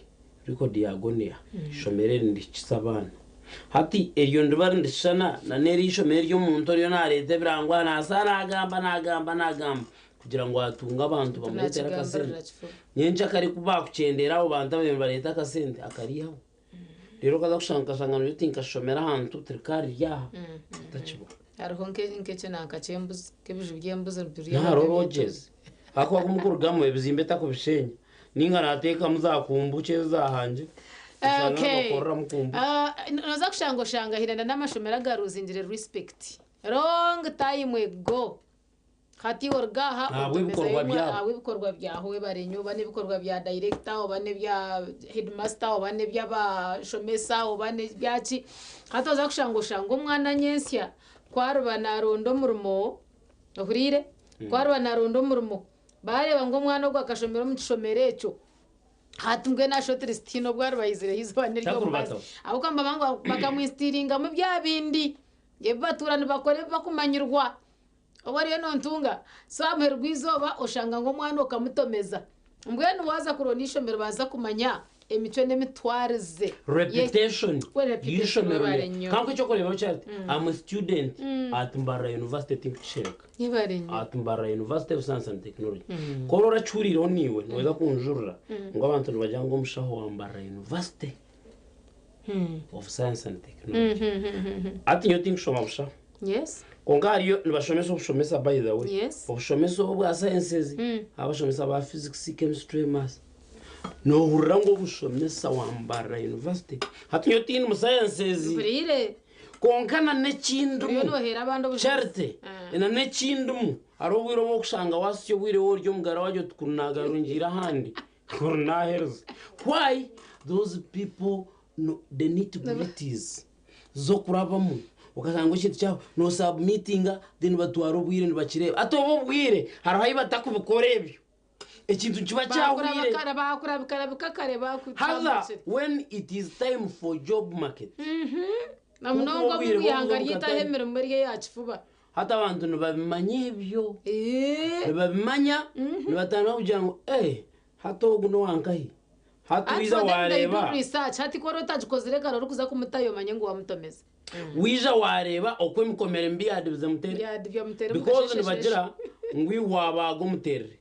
record yaago neeha? Eishomero eri nirihikisa abaana. Hati eryo niriba nirishushana na n'eri eishomero ery'omuntu oriyo naareeta ebirango aha naasa naagamba, naagamba, naagamba kugira ngu atunge abantu bamureetere akasente. Nyencakare ku baakukyendeera abo bantu ababaire nibareeta akasente, akariihaho. Reero okaza kushanga okashanga noogira oti nkashomera ahantu tirikaariri aha, takibaho. Hariho nk'ekinanka ky'embuzi, nk'ebiju by'embuzi nibirya Nahariho lodges ahakuba kumukurugamu ebizimbe takubishenya ninga nateekamu za kombucha ezi zahangire oshanga nibakoreramu kombucha. Noza kushanga oshanga haine na n'amashomero agaruzingire respect long time ago. Hati iwe oruga aha Ahabw'ebikorwa otomezayo byabo. ahabw'ebikorwa byaho webare nyo oba n'ebikorwa bya director oba n'ebya headmaster oba n'eby'abashomesa oba n'ebyaki. Hati oza kushanga oshanga omwana nyensya ku ariba naronda omurimo ohuriire? Ku ariba naronda omurimo bareeba ngu omwana ogu akashomera omu kishomero ekyo hati mbwenu aha shortlist tihaine obu ariba aizireho eizooba n'ery'omubazi. Takurubataho. Ahabw'okuba nibaba ngu bakamwinstiringamu bya bindi ebi batuura nibakora ebi bakumanyirwa. Obu oriyo nontunga, so aha muheru gw'eizooba oshanga ngu omwana okamutomeza. Mbwenu waaza kuronda eishomero baaza kumanya emicwe n'emitwarize ye. Reputation We reputation y'eishomero webare ryawe. nnyo. Kankuhe eky'okureeberaho Charity, I'm a student at Mbarara University tinkukishereka. Yebare nnyo. At Mbarara University of Science and Technology. Ku oraba orakihuriireho naiwe, nooza kunjurira ngu abantu nibagira ngu omushaho wa Mbarara University of Science and Technology. Hati nyowe tinkushoma bushaho. Yes. Kwonka hariyo nibashomesa obushomesa by the way. Yes. Obushomesa obu obwa sciences, abashomesa ba physics, chemistry, maths. Nohurira ngu obushomesa wa Mbarara University. Hati nyowe tindi mu sciences. Mpuriire. Kwonka na Oriyo n'ekindimu. noheera abandi obujuzi. Charity, na n'ekindimu. Hariho obwire obu orikushanga wasya obwire ori omugara wagira oti kuri nagarungiire ahandi. Kuri naheereza. Why? Those people no, the nitty gritties z'okurabamu okashanga ekintu kyawe nosubmitinga then batwara obwire nibakireeba. Hati obu obwire hariho ahu batakubikora ebyo. Ekintu nikiba kyahwire. Bakurabika kare Haza bakutambukire. when it is time for job market. Na munonga Kuba obu obwire ihanga bw'okuza omu ryitaho katare. emirimo eri eya kifuba. Hati abantu nibabimanya ebyo. Nibabimanya, nibatandika kugira ngu eh hati ogu n'owankahi. Hati Hati wiija for them they do waareeba. research. Hati ku ori otagikozire kare orikuza kumutayo omanye ngu wamutomeza. Wiija waareeba oku emikomere mibi yaadibize mutere. Yaadibya mutere Because nibagira ngu iwe waabaaga omuterere.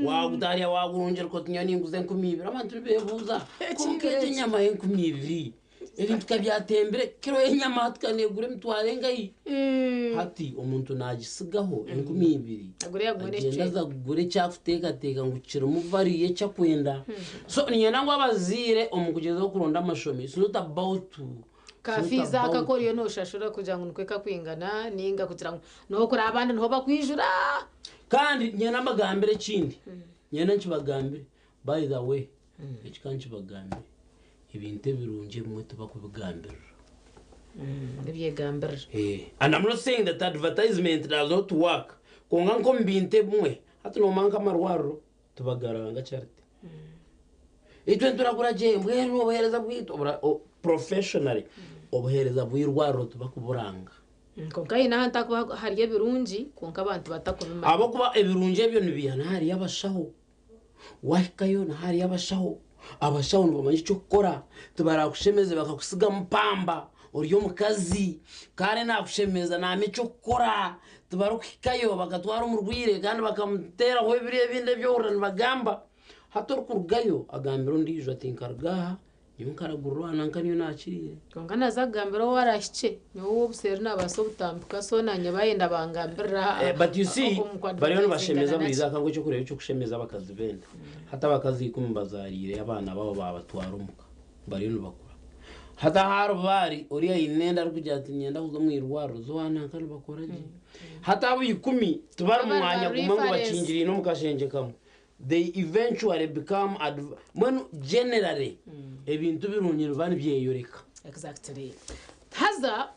Waagutaarya waagurungira oti nyowe ninguza 2000. Abantu nibeebuuza kwonka egi enyama y'enkumiibiri ebintu ka byatembire kiro y'enyama hati ka neegura emitwaro engahi? Hati omuntu naagisigaho 2000 Agure yagure agyende ekicweka. aza kugura eki akuteekateeka ngu kirimu value y'eki akwenda. So niinyenda ngu abazaire omu kugyezaho kuronda amashomo it's not about Ka it's not fees aka about ku oriyo nooshashura kugira ngu nikwo kakwingana ninga kugira ngu niho okuri abandi niho bakwijura. Kandi niinyenda mbagambire ekindi, niinyenda nkibagambire by the way eki ka nkibagambire ebintu ebirungi ebimwe tibakubigambirira. Nibyegambirira. And I'm not saying that advertisement does not work kwonka nk'omu bintu ebimwe hati noomanya nk'amarwariro tibagaranga Charity. Itwe nituragura gye mbwenu obuheereza bwaitu professionally obuheereza bw'eirwariro tibakuburanga. Kwonka haine ahantu ahakuba hari ebirungi kwonka abantu batakubimanya. Ahabw'okuba ebirungi ebyo nibiiha nahariyo abashaho. Wahikayo nahariyo abashaho. Abashaho nibamanya eky'okukora. Tibarakushemeze bakakusigamu pamba ori omukazi. Kandi nakushemeza naamanya eky'okukora. Tibarikuhikayo bakatwara omurwaire kandi bakamuteeraho ebiro ebindi ebi ohurira nibagamba. Hati orikurugayo agambira ondiijo ati nkaruga aha nyowe nkaragurira aha nanka niyo naakiriire. Kwonka naaza kugambira ou araahikye, nyowe ow'obuseeri naabaasa obutambika so naanye baayenda bangambirira But you see, omu ku bariyo nibashemeza advertisinga buri na izooba ngu eky'okureeba eky'okushemeza abakazi b'enda. Hati abakazi 10 bazaariire abaana baabo baabatwara omuka. Bariyo nibakura. Hati ahu ariba ari, oriya aine enda arikugira ati niinyenda kuza omu irwariro, zo waananka nibakora gye. Hati abo 10 tibari mu Bari mwanya ba gumwe ngu reference. bakingiriine omu kashengye kamwe. They eventually become mbwenu generally ebintu birungi nibiba nibyeyoreka. Exactly. Haza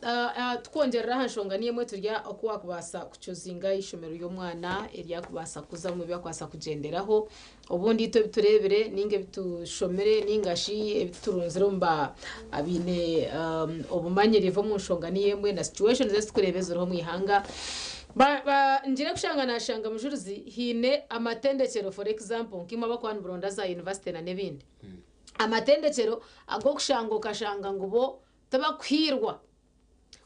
tukwongyerera aha nshonga niyo emwe turya oku wakubaasa kucuzinga eishomero ry'omwana eryakubaasa kuzamu ebi akubaasa kugyenderaho. Obundi itwe ebi tureebire ninga ebi tushomire ninga shi ebi turunzire omu ba abaine obumanyirivu omu nshonga niyo emwe na situations ezi turikureeba eziriho omu ihanga. Ba, ba, ngire kushanga nashanga mujurizi haine amatendekyero for example nk'imwe abakuba nimuronda za university na n'ebindi. Amatendekyero ag'okushanga okashanga ngu bo tibakuhiirwa.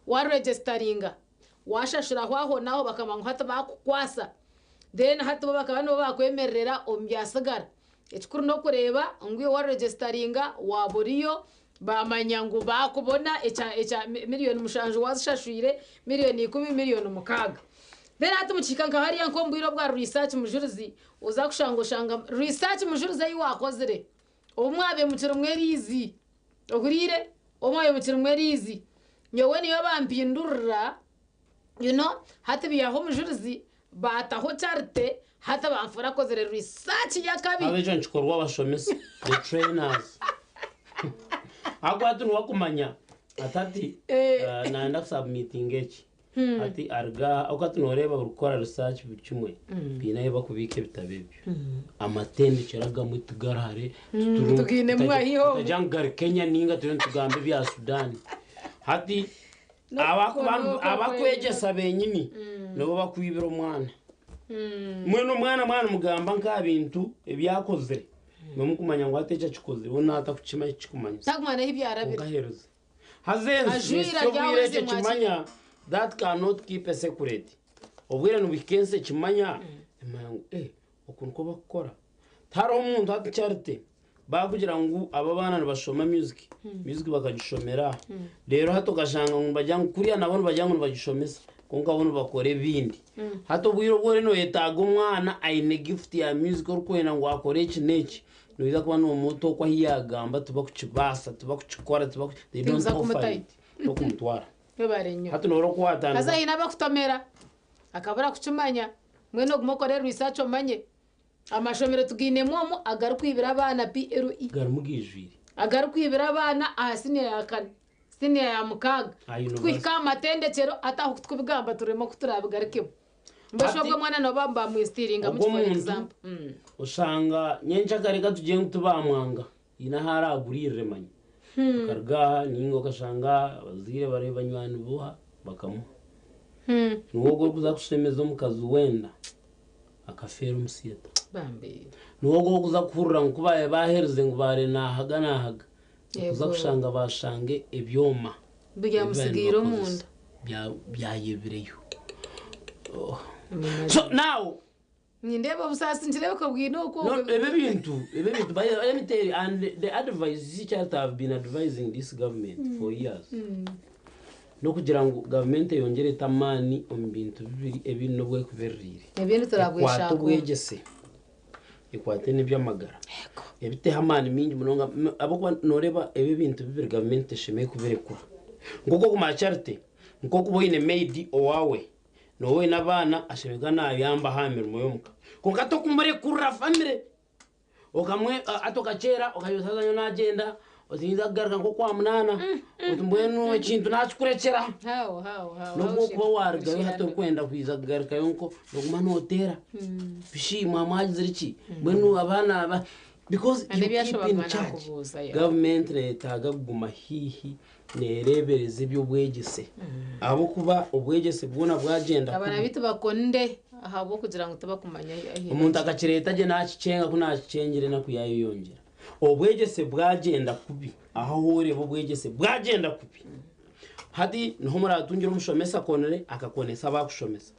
Waregestaringa, washashuraho aho n'aho bakaba ngu hati bakukwasa. Then hati bo bakaba nibo bakwemererera omu byasigara. Ekikuru n'okureeba ngu iwe waregestaringa waaba oriyo. Baamanya ngu baakubona ekya ekya miriyoni mushanju waazishashwire, miriyoni ikumi, miriyoni mukaaga. Then hati mukihika nka hariya nk'omu bwire obwa research mujurizi, oza kushanga oshanga research mujurizi ei waakozire, obu mwabaire mukirimu eriizi, ohuriire? Obu mwabaire mukirimu eriizi, nyowe niyo bampindurira, you know, hati baihaho omujurizi, baataho Charity, hati banfura akozire research y'akabi. Haza ekyo nikikorwa abashomesa, the trainers. Ahabw'okuba hati niwe akumanya ati hati nayenda kusubmitinga eki. Hati aruga aha, ahabw'okuba hati nooreeba buri kukora research buri kimwe, baine ahu barikubiika ebitabo ebyo. Amatendekyero agamwe tigari hare, Tugainemu ahi hoona. tutagira ngu gari Kenya ninga turiyo nitugamba ebya Sudan. Hati Abakwegyesa benyini nibo bakwibira omwana. Mbwenu omwana mwaba nimugamba nk'aha bintu ebi akozire, nimwo mukumanya ngu hati eki akikozire we naaba atakukimanya eki kikumanyisa. Takumanya ahu byarabire. Kwonka aheerize. Haza ensi Ajwire neehitsya obwire aryawe ekyo ekimanya that cannot keep a secret. Obwire nibuhika ensi ekimanya, emanya ngu eh oku nikwo bakukora. Tihariho muntu hati Charity Baakugira ngu aba abaana nibashoma music, music bakagishomera aha. Reero hati okashanga ngu nibagira ngu kuriya nabo nibagira ngu nibagishomesa kwonka bo nibakora ebindi. Hati obwire obu oriyo nooyetaaga omwana aine gift ya music orikwenda ngu akore eki n'eki, noija kuba noomuta okwo ahu yaagamba tibakukibaasa, tibakukikora, tibaku they don't Timuza offer kumutayo. it. Tokumutwara. Webare nnyo. Hati nooreeba oku Haza waatandika. haine abakutomera akabura kukimanya, mbwenu ogume okore research omanye. Amashomero tugainemu omu agarikwibira abaana PLE. Garimu gaijwire. Agarikwibira abaana aha siniya ya kana, siniya ya mukaaga. Aha university. Kuhika aha matendekyero hati aho kutukubigamba turema oku turabigarukemu. Mbwenu shi Hati ogwo omwana nooba bamwinstiringamu ogwo ki for omuntu example? oshanga nyencakare ka tugire ngu tibamwanga haine ahu araaguririre manya. Akaruga aha nainga okashanga abazaire bari banywani boha bakamuha. Niwe ogwo orikuza kushemeza omukazi weena akafeera omu theatre. Bambi. Niwe ogwo orikuza kuhurira ngu ku baabaire baaherize ngu baare naahaga naahaga, okuza Yego. kushanga baashanga ebyoma ebi baabaire Byamutsigaire nibakozesa omunda. byayebireyo. So now Nindeeba obusaasi nikireebeka bwine okwo. No, ebi ebintu, ebi ebintu, by let me tell you, and the advice, you see, Charity, I've been advising this government for years. N'okugira ngu gavumenti eyongyere ete amaani omu bintu bibiri ebindi n'obu erikuba eririire. Ebindi Ekwate turabweshaako. obwegyese, ekwate n'eby'amagara. Ebiteho amaani maingi munonga ahabw'okuba nooreeba ebi ebintu bibiri gavumenti teshemereire kubirekura. Nk'oku okumanya Charity, nk'okuba oine maid owaawe, Nooba oine abaana ashemereire kuba naayamba aha mirimo y'omuka. Kwonka tokumurekurira famire. Okamwe hati okakyera okagira oti haza nyowe naagyenda oti ninza kugaruka nk'okwamunaana oti mbwenu ekintu naakikurekyera. How, how, how, N'obu how okuba waarugayo hati orikwenda kwija kugarukayo nko nooguma nooteera. Bishi mwaba mwagizire ki? Mbwenu abaana aba because And you keep ebyashoba in kuba charge. naakubuuza, yeah. Gavumenti neeyetaaga kuguma haihi neereebereza eby'obwegyese ahabw'okuba obwegyese bwona bwagyenda Abaana kubi. baitu bakonde ahabw'okugira ngu tibakumanya ahu Omuntu bari. akakireeta gye naakikyenga ku naakikyengire enaku yaayeyongyera. Obwegyese bwagyenda kubi aho ahu oreeba obwegyese bwagyenda kubi. Hati niho muraatungire omushomesa akonire akakonesa abu arikushomesa.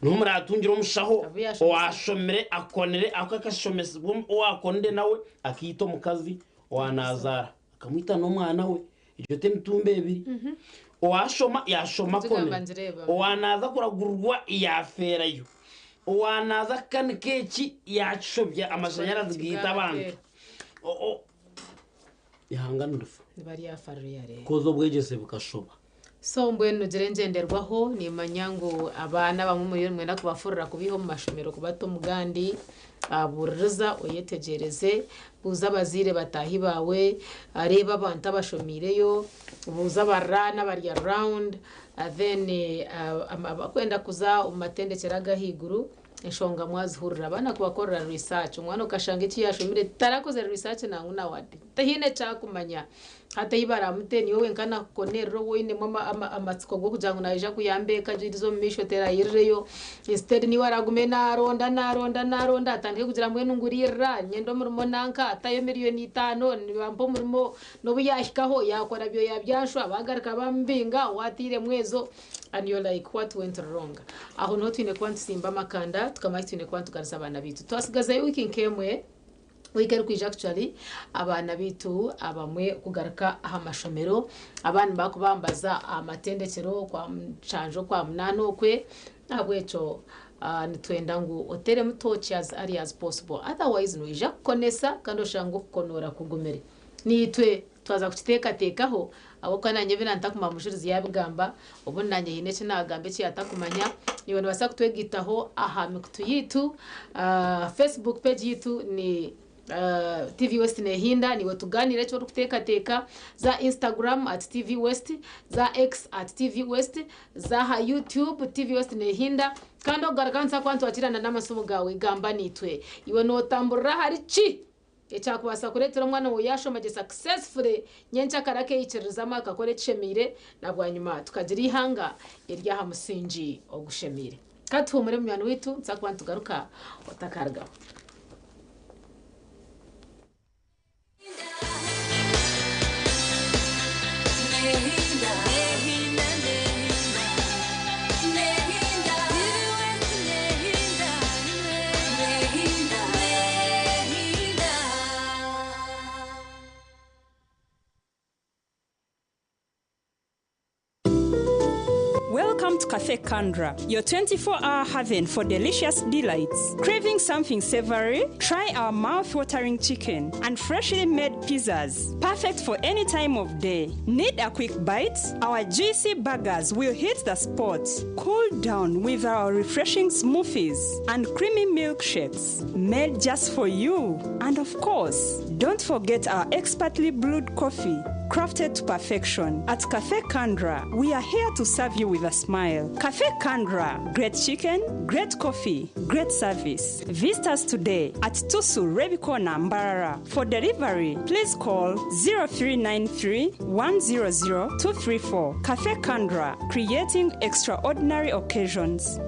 Niho muraatungire omushaho Abu yaashomesa. owaashomire akonire aku akashomesibwa owaakonire nawe akaita omukazi owaanaazaara akamwita n'omwana we. Egyo t'emitumba ebiri. Owaashoma yaashoma Tugamba akonire. ngireeba. Owaanaaza kuragurirwa yaafeerayo. Owaanaaza kukanika eki yaakishobya amashanyarazi gaita abantu. Eihanga nirifa. Nibaryafa ruriya reero. Koza obwegyese bukashoba. So mbwenu nogire engyenderwaho, nimanya ngu abaana abamwe muriyo nimwenda kubafurira kubaiha omu mashomero kubata omu gandi, buuririza oyetegyereze, buuza abazaire bataahi baawe, reeba abantu abashomiireyo, buuza abariraana abari around, then abakwenda kuza omu matendekyero ag'ahaiguru enshonga mwazihurira. Abaana kubakorera research, omwana okashanga eki yaashomire tarakozire research nangwa na wade, tihaine eki arikumanya. Hati ei baraamute niiwe wenka nakukonerera ou oinemu amatsiko g'okugira ngu naija kuyamba eka agirize omu maisho terayirireyo. Instead niiwe araagume naaronda naaronda naaronda atandike kugira mbwenu nguriirira nyende omurimo nanka atayo miriyoni itaano nibampa omurimo n'obu yaahikaho yaakora byoya byanshwa baagaruka bamubinga waatairemu ezo and you're like what went wrong. Aho niho twine kuba nitusimba amakanda tukamanya eki twine kuba nitugarisa abaana baitu. Twatsigazayo wiiki nk'emwe. Wiiki erikwija actually abaana baitu abamwe kugaruka aha mashomero, abandi bakuba nibaza aha matendekyero kwa mushanju okwa munaana okwe. Ahabw'ekyo nitwenda ngu oteremu tooki as early as possible otherwise noija kukonesa kandi oshange okukonoora kugumire. Naitwe twaza kukiteekateekaho ahabw'okuba naanye ebi naantakumanya Mujurizi yaabigamba, obundi naanye haine eki naagamba eki yaatakumanya. Iwe noobaasa kutwegaitaho aha mikutu yaitu, Facebook page yaitu ni TV West Nehinda, naiwe tugaaniire eki orikuteekateeka, za Instagram at TV West, za X at TV West, za aha YouTube TV West Nehinda, kandi okugaruka nituza kuba nitwakiirana n'amasimu gaawe, gamba naitwe. Iwe nootamburira ahari ki ekyakubaasa kureetera omwana waawe yaashoma gye successfully nyenkyakare akeikiririzamu akakora ekishemeire na bwanyima tukagira eihanga ery'aha musingi ogushemeire. Ka tuhuumure munywani waitu, nituza kuba nitugaruka otakarugaho. Welcome to Cafe Kandra, your 24 hour haven for delicious delights. Craving something savory? Try our mouth watering chicken and freshly made pizzas, perfect for any time of day. Need a quick bite? Our juicy burgers will hit the spot. Cool down with our refreshing smoothies and creamy milkshakes made just for you. And of course, don't forget our expertly brewed coffee crafted to perfection. At Cafe Kandra, we are here to serve you with a smile. Cafe Kandra, great chicken, great coffee, great service. Visit us today at Tusu Rebikona Mbarara. For delivery, please call 0393 100 234. Cafe Kandra, creating extraordinary occasions.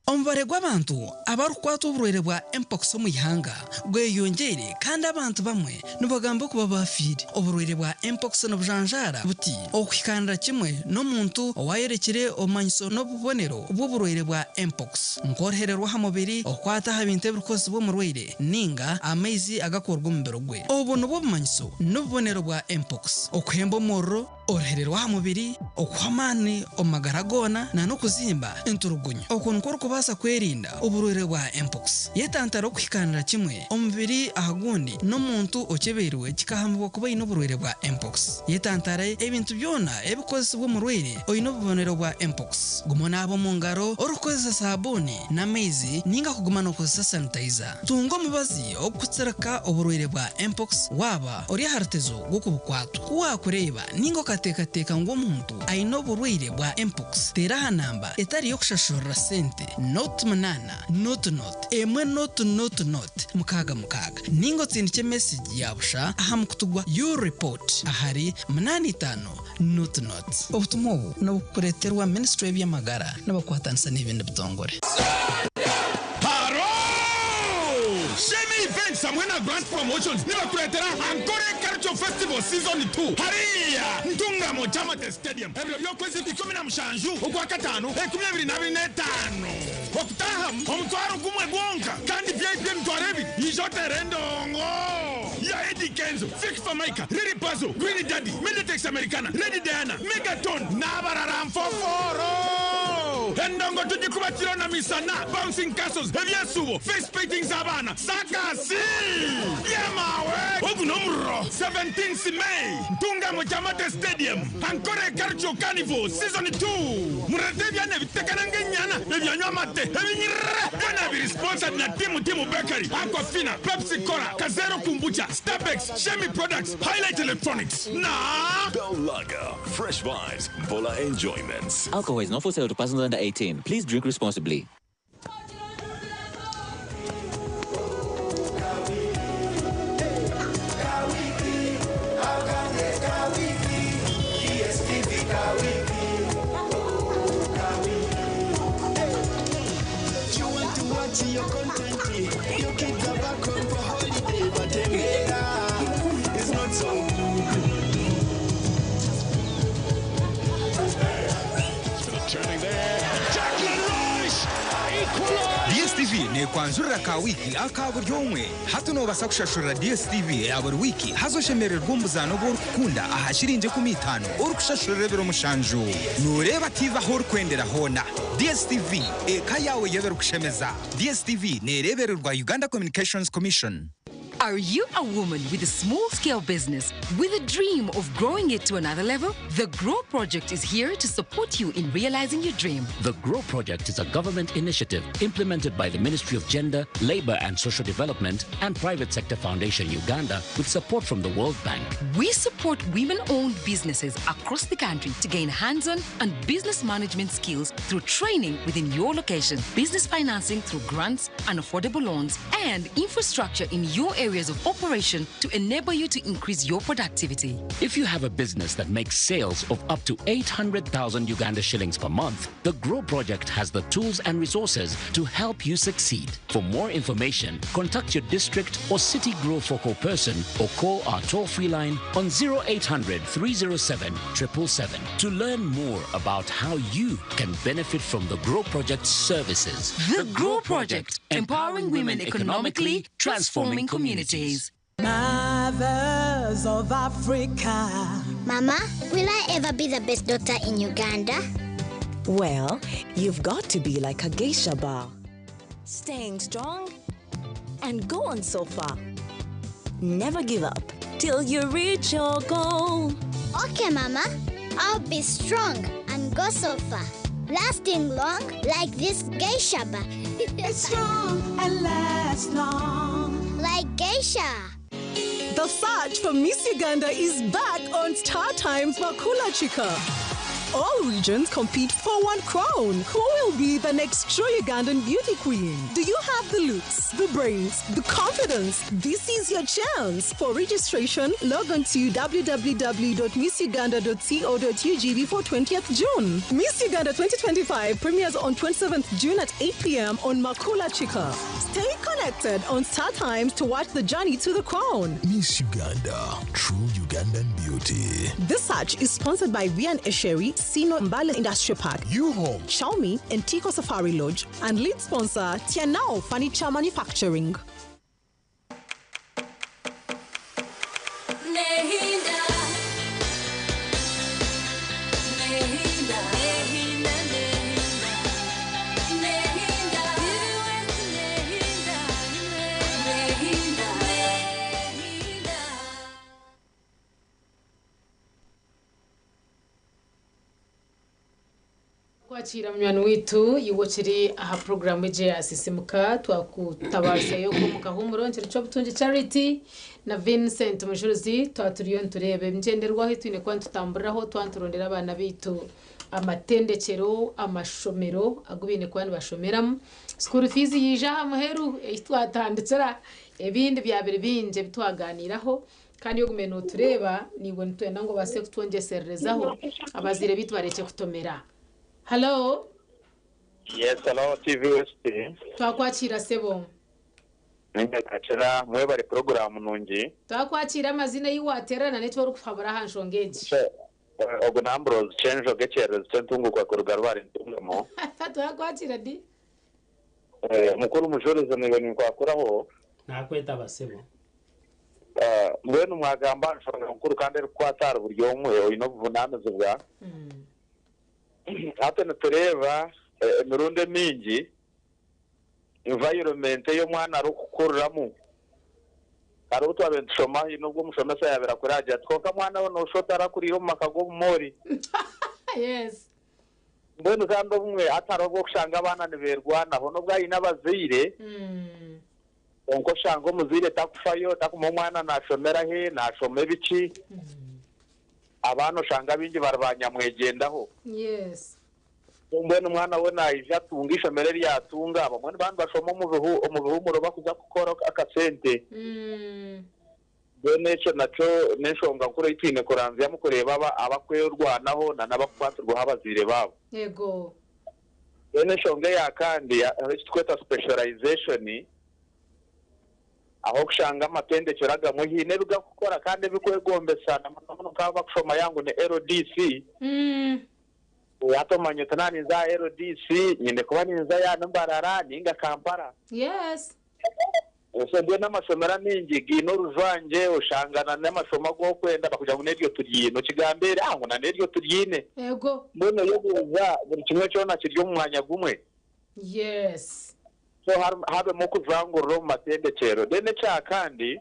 Omubare gw'abantu abarikukwatwa oburwaire bwa Mpox omu ihanga gweyongyeire kandi abantu bamwe nibagamba okuba baafiire. Oburwaire bwa Mpox nibujanjaara buti okuhikaanira kimwe n'omuntu owaayorekire obumanyiso n'obubonero bw'oburwaire bwa Mpox nk'oruhere rw'aha mubiri, okukwata aha bintu ebirikukozesibwa omurwaire ninga amaizi agakuruga omu mubiri gwe. Obu nibwo bumanyiso n'obubonero bwa Mpox, okuhemba omuriro, Oruhere rw'aha mubiri, okuhwa amaani omu magara goona na n'okuzimba enturugunyu. Oku nikwo orikubaasa kwerinda oburwaire bwa mpox. Yetantare okuhikaanira kimwe omubiri aha gundi n'omuntu okyebeirwe kikahamibwa kuba aine oburwaire bwa mpox. Yetantare ebintu byona ebikukozesibwa omurwaire oine obubonero bwa mpox. Guma onaabe omu ngaro orikukozesa saabuuni n'amaizi ninga kuguma nookozesa sanitayiza. Tunga omubazi ogurikutsirika oburwaire bwa mpox waaba ori aha rutezo rw'okubukwatwa. Ku waakureeba ninga okateekateeka ngu omuntu aine oburwaire bwa mpox, teera aha namba etari y'okushashurira sente, nought munaana, nought nought, emwe nought nought nought, mukaaga mukaaga, ninga otsindikye mesegi ya busha aha mukutu gwa U-report ahari munaana itaano nought nought. Obutumwa obu nibukureeterwa Minisitule y'eby'amagara nibakwatanisa n'ebindi bitongore. Haro! Shemi Events hamwe na Grant Promotions nibakureetera Ankole Culture Festival Season 2 hariya Ntungamo Kyamate Stadium ebiro by'okwezi 17 Okwakataano 2025. Okutaahamu omutwaro gumwe gwonka kandi VIP emitwaro ebiri. Ija oteere endongo ya Eddy Kenzo, Fik Fameica, Lil Pazo, Green Daddy, Medetex Americana, Lady Diana, Megaton n'abarara nfofooro! Endongo tugikuba kiro na misana, bouncing castles, ebyesuubo, face painting z'abaana, saakasi! Yemaawe! Ogu n'omuriro! 17th May, Ntungamo Kyamate Stadium, Ankole Cultural Carnival Season 2. Mureete ebyana ebitekana nk'enyana, ebyanywa amate, ebinyirira! Byona biri sponsored na Timu Timu Bakery, Aquafina, Pepsi Cola, Kazero Kombucha, Stabex, Shemi Products, Highlight Electronics na. Bell Lager, fresh vibes, Bola enjoyments. Alcohol is not for sale to persons under 18. Please drink responsibly. You want to watch your content, your kids are back home for holiday, but Emera is not so good. Turning there, Declan Rice! Nekwanjurira ka wiiki aka buri omwe. Hati noobasa kushashurira DSTV eya buri wiiki haza oshemererwe omu buzaano obu orikukunda aha shiringi 50 orikushashurira ebiro mushanju. Nooreeba tiivi ahu orikwendera hoona. DSTV, eka yaawe y'ebirikushemeza. DSTV neereebererwa Uganda Communications Commission. Are you a woman with a small scale business with a dream of growing it to another level? The Grow Project is here to support you in realizing your dream. The Grow Project is a government initiative implemented by the Ministry of Gender, Labor and Social Development and Private Sector Foundation Uganda with support from the World Bank. We support women owned businesses across the country to gain hands on and business management skills through training within your location, business financing through grants and affordable loans, and infrastructure in your areas of operation to enable you to increase your productivity. If you have a business that makes sales of up to 800,000 Uganda shillings per month, the Grow Project has the tools and resources to help you succeed. For more information, contact your district or city Grow focal person or call our toll free line on 0800 307 777 to learn more about how you can benefit from the Grow Project's services. The Grow Project, empowering women economically, transforming communities. Mothers of Africa. Mama, will I ever be the best doctor in Uganda? Well, you've got to be like a geisha bar. Staying strong and go on so far. Never give up till you reach your goal. Okay, Mama. I'll be strong and go so far. Lasting long like this geisha bar. It's strong and lasts long. Like geisha. The search for Miss Uganda is back on Star Times Makula Chica. All regions compete for one crown. Who will be the next true Ugandan beauty queen? Do you have the looks, the brains, the confidence? This is your chance. For registration, log on to www.missuganda.co.ug before 20th June. Miss Uganda 2025 premieres on 27th June at 8 p.m. on Makula Chica. Stay connected on Star Times to watch the journey to the crown. Miss Uganda, true Ugandan beauty. This search is sponsored by Vian Esheri, Sino Mbale Industrial Park, U-Home, Xiaomi, and Tico Safari Lodge, and lead sponsor Tianao Furniture Manufacturing. Nehinda, Nehinda, Nehinda, Nehinda, Nehinda, Nehinda, Nehinda. Kwakira munywani witu iwe kiri aha puroguramu egi yasisimuka twakutabazayo mukahumuro nkiri ky'obutungi Charity na Vincent Mujuruzi twaturiyo nitureba ebigyenderwaho twine kuba nitutamburiraho twanturondera abaana baitu amatendekero amashomero agu baine kuba nibashomeramu school fees yiija aha muheru ei twatandikira ebindi byabire bingi ebi twaganiiraho kandi ogume notureeba niiwe nitwenda ngu obaase kutwongyesererezaho abazaire baitu barekye kutomera. Hello, Yes, hello, TV West. twakwakira sebo. Ninyakakira mwebare program nungi. Twakwakira amazina yiwaterana n'eki orikuhabura aha nshonga egi. Ogu na Ambrose Chenjo gekyererezi ky'entunguka kuruga Rubare Ntungamo. Twakwakira di. Mukuru Mujurizi niwe ninkwakuraho. Nakweta basebo. Mbwenu mwagamba nshonga nkuru kandi erikukwata ahari buri omwe oine obuvunanizibwa. Hati nitureeba emirundi emingi environment ey'omwana arikukuriramu hariho twabaire nitushoma haine obu omushomesa yaabaire akuragira ati kwonka mwana we nooshusha otarakuriire omu maka g'obumoori. Yes. Mbwenu kandi obumwe hati hariho obu okushanga abaana nibeerwanaho n'obu aine abazaire kwonka oshanga omuzaire takufayo takumanya omwana naashomera he naashoma ebiki. Abaana oshanga abaingi bari ba nyamwegyendaho. Yes. Mbwenu omwana we naija atunga eishomero eri yaatunga, abamwe nibaba nibashoma omu bihu omu bihumuro bakuza kukora akasente. Mbwenu ekyo nakyo n'enshonga nkuru ei twine kuranzyamu kureeba aba abakwerwanaho na n'abakukwatirwaho abazaire baabo. Yego. Mbwenu enshonga eya kandi hariho eki turikweta specialization, ahu orikushanga amatendekyero agamwe haine ebi garikukora kandi ebirikwegombesa na muno muno nk'abu abakushoma yaaba ngu ni LDC. Hati omanya oti naaba ninza aha LDC, nyine kuba ninza yaaba ni Mbarara ninga Kampala. Yes. So mbwenu amashomero amaingi gaine orujwangye, oshanga na n'amashomo agu orikwenda bakugira ngu n'eryo turyine. Okigamba eri, ah ngu na n'eryo turyine. Ego. Mbwenu oyebuuza buri kimwe kyona kiri omu mwanya gumwe? Yes. So habemu okujwangurura omu matendekyero. Then ekya kandi,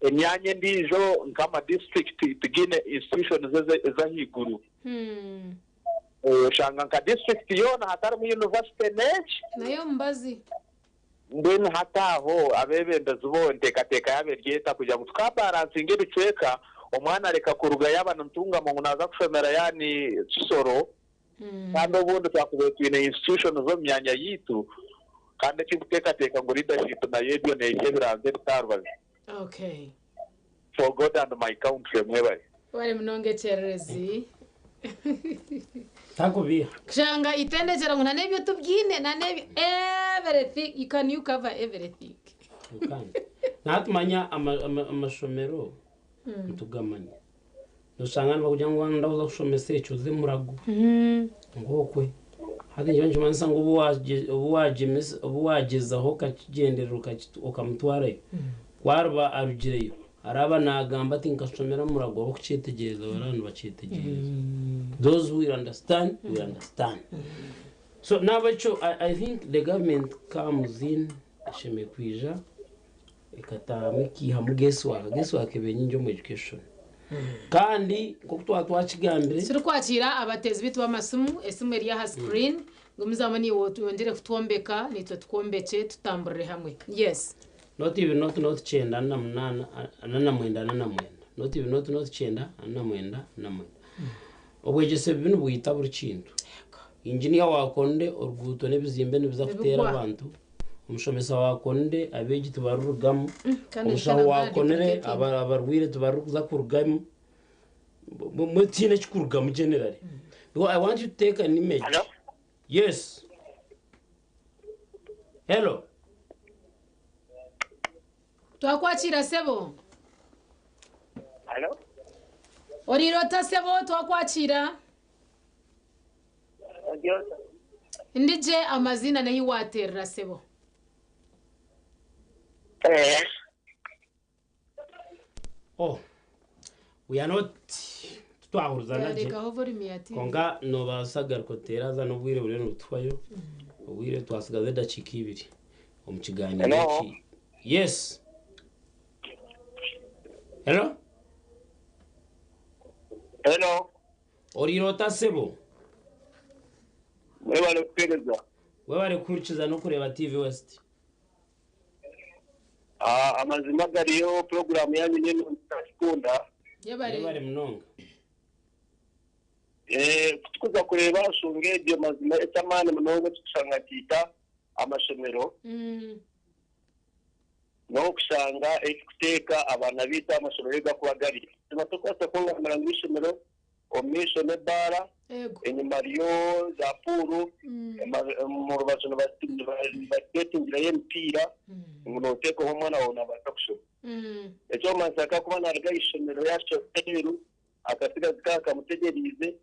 emyanya endiijo nk'ama disiturikiti tigaine institutions ez'ahaiguru. Oshanga nka disiturikiti yoona hatarimu yunivasite n'enki. Nayo omubazi. Mbwenu hati aho abeebembezi bo enteekateeka yaabo eri eta kugira ngu tukabaransinga ebicweka, omwana areka kuruga yaaba ni Ntungamo ngu naaza kushomera yaaba ni Kisoro kandi obundi twakubaire twine institutions omu myanya yaitu kandi ekirikuteekateeka ngu leadership nayo ebyo neija ebiranze ebita aha rubaju. Okay. For God and my country mwebare. Webare munonga ekyererezi. Takubiha. Kushanga itendekyero ngu nanebyo tubyine nanebyo everything you can you cover everything. You can't. Natumanya amashomero nitugamanya. Noshanga nibakugira ngu waaba nooza kushomesa ekyo oze Murago ngu okwe. Hati nikyo nikimanyisa ngu obu waagyezaho okakigyenderera okamutwarayo, ku ariba arugireyo araba naagamba ati nkashomera Murago abarikukyetegyereza baraba nibakyetegyereza. Those who will understand will understand. So n'ahabw'ekyo I think the government comes in eshemereire kwija ekataahamu ekaihamu guess work. Guess work ebaire nyingi omu education. Kandi nk'oku twaba twakigambire. Turikwakira abateezi baitu b'amasimu, esimu eri aha screen, gumizamu naiwe oyongyere kutwombeka, naitwe tukwombekye tutamburire hamwe. Yes. Nooti ibiri nooti nooti kyenda ana na munaana ana na mwenda ana na mwenda. Nooti ibiri nooti nooti kyenda ana na mwenda ana na mwenda. Obwegyese bubi nibwita buri kintu. Inginiya waakonde oruguuto n'ebizimbe nibiza kuteera Nibigwa. abantu. Omushomesa waakonire abeegi tibarurugamu. Kandi Omushaho ekitari waakonire duplicating. abarwaire tibarikuza kurugamu. Mbwenu tihaine ekikurugamu generally. Because I want you to take an image. Hello? Yes. Hello. Twakwakiira sebo. Hello? Oriire ota sebo twakwakiira. Ndi gye amaziina n'ahi waateerera sebo. Oh, we are not titwahurizana gye. Yarekaho volume ya TV. Kwonka noobaasa kugaruka oteere haza n'obwire buriyo nibutuhwayo. Obwire twasigaza edakiika ibiri omu kigaaniiro Hello? eki. Yes. Hello? Hello? Oriire ota sebo? Mwebale kuteereza. Webare kuhurikiza n'okureeba TV West. Ah, amazima gariyo puroguraamu yanyu ni nungi ndakikunda. Yebare. Yebare munonga. Eh, ku tukuza kureeba nshonga egyo mazima eky'amaani munonga ekikushanga kiita amashomero n'okushanga ekikuteeka abaana baitu aha mashomero ahu gakuba gari. Mazima tokubaasa kungambira ngu eishomero omu maisho n'ebaara, enyima hariyo za puuru, omu rubaju nibateetingirayo emipiira ngu nooteekaho omwana waawe naabaasa kushoma. Eky'okumanyiisa ku arikuba naaruga aha ishomero yaashusha aheeru, akatsigazi kaaba kamutegyereize,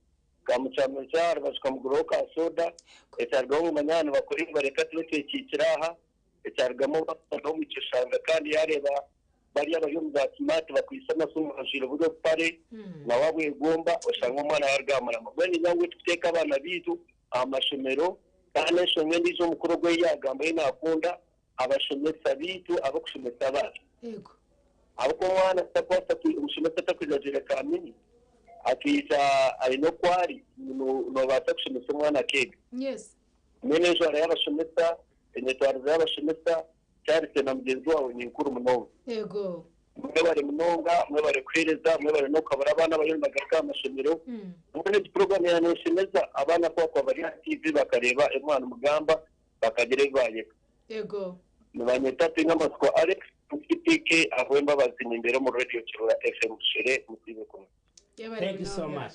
kamukyamisa aha rubaju kamuguriraho ka soda, ekyarugaho omumanya yaaba nibakora ebi bareka tube twekiikire aha, ekyarugamu omu kishanga kandi yaareeba bariya abari omu za simaati bakwaitse amasimu bajwaire buri obupare nawe abwegomba oshanga omwana yaaruga aha muramwa. Mbwenu niinyenda ngu tuteeke abaana baitu aha mashomero kandi enshonga endiijo omukuru ogu ei yaagamba ei naakunda abashomesa baitu abarikushomesa abaana. Ahabw'okuba omwana takubaasa omushomesa atakwija ajwaire kaamini akaija aine oku ari noobaasa kushomesa omwana akeega. Mbwenu enjwara y'abashomesa, enyetwarize y'abashomesa, Charity na mugyenzi waawe ni nkuru munonga. Mwebare munonga, mwebare kuheereza, mwebare n'okuhabura abaana abariyo nibagaruka aha mashomero. Mbwenu egi puroguraamu yaaneshemeza, abaana ku bakuba bari aha tiivi bakareeba ebi mwanimugamba bakagira ebi baayega. Nibanyeta Twinamatsiko Alex, CPK ahabw'embabazi nimbeera omu Radio Kiruhura FM Bushere, musiibe kumwe. Thank you so much.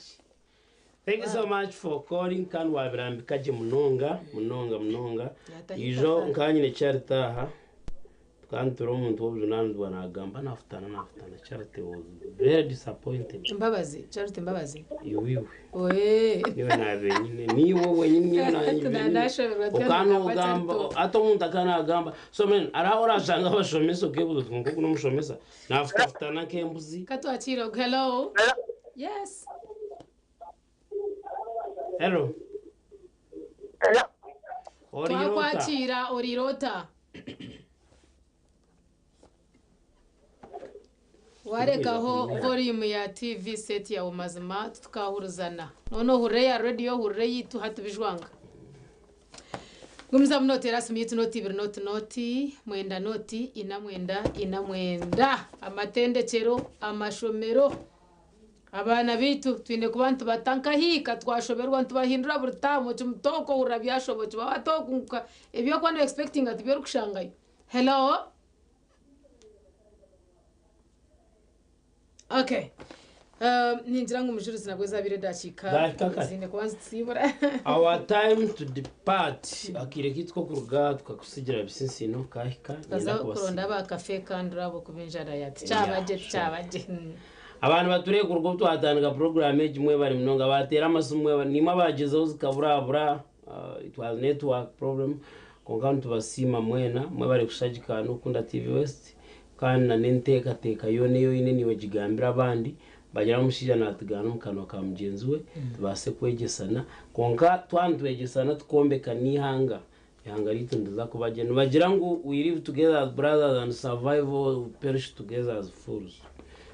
Thank you so much for calling kandi wabirambika gye munonga munonga munonga. Yatahika Ijo sana. nkanyine kyaritaha. Tukaba turi omuntu w'obujunaanizibwa naagamba naafutana naafutana. Charity was very disappointed. Mbabazi, Charity Mbabazi. Iwiwe. Oe. Niwe naabenyine, niiwe wenyine niwe naanye. Nashoberwa Okanogamba ate omuntu akanagamba so man araho orashanga abashomesa okebuza oti nkoku n'omushomesa naafutafutana nk'embuzi. Katwakira hello. Yes. Hello. Oriirota. Twakwakira oriirota. Warekaho volume ya TV set yawe mazima tukahurizana. None ohurire ya radio ohurire yitu hati bijwanga. Gumiza muno terasi mitu noti ibiri noti noti mwenda noti ina mwenda ina mwenda amatendekero amashomero abaana bitu twine kuba nitubatankahiika twashoberwa nitubahindura buri taamu kimutoko ohurira byashoboki babatokunka ebyokuba no expectinga tibyorkushangayo. Hello. Okay. Ningira ngu omujulizi nabwo zaabire edakiika Dakiika kare. ziine kuba nzitsibura. Our time to depart. Akaire kaitu k'okuruga tukakusigira bisinsino kahika. Tukaza kuronda aba kafe kandi urabo kuba enjara yati kyabagye kyabagye. Abantu batureye kuruga obu twatandika program egi mwebare munonga bateera amasimu mwebare nimwe abagyezeho zikaburabura it was network problem konka nitubasiima mwena mwebare kushagika n'okukunda TV West kandi na n'enteekateeka yoona ei oine niiwe gigambire abandi bagira ngu omushaija naatugaana omu kanwa ka mugyenzi we tubaase kwegyesana konka twaba nitwegyesana tukombeka n'eihanga ihanga ryaitu niriza kuba gye nibagira ngu we live together as brothers and survive or we perish together as fools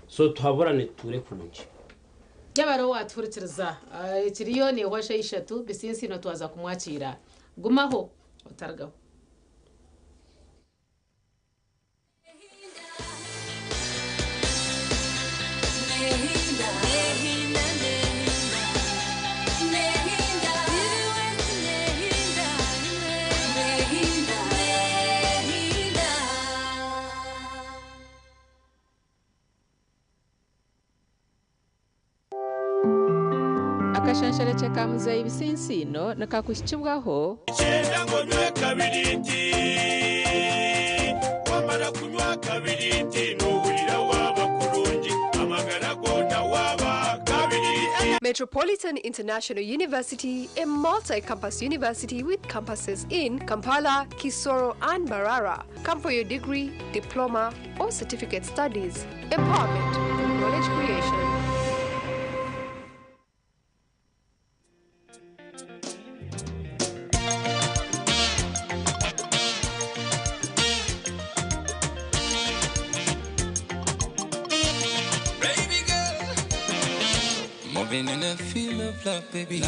so tuhaburane tutuure kurungi. Yaba ariwe watuhurikiriza ekiriyo neehwa shaaha ishatu bisinsino twaza kumwakiira. Gumaho otarugaho. Akashansharekye ka muzeeyi Bisinsino nikakuhikibwaho. Kyenda ngu onywe kabiriiti, wamara kunywa kabiriiti noohurira waaba kurungi, amagara goona waaba kabiriiti. Metropolitan International University, a multi-campus university with campuses in Kampala, Kisoro, and Mbarara. Come for your degree, diploma, or certificate studies. Empowerment through knowledge creation. Baby girl, moving in a field of love, baby.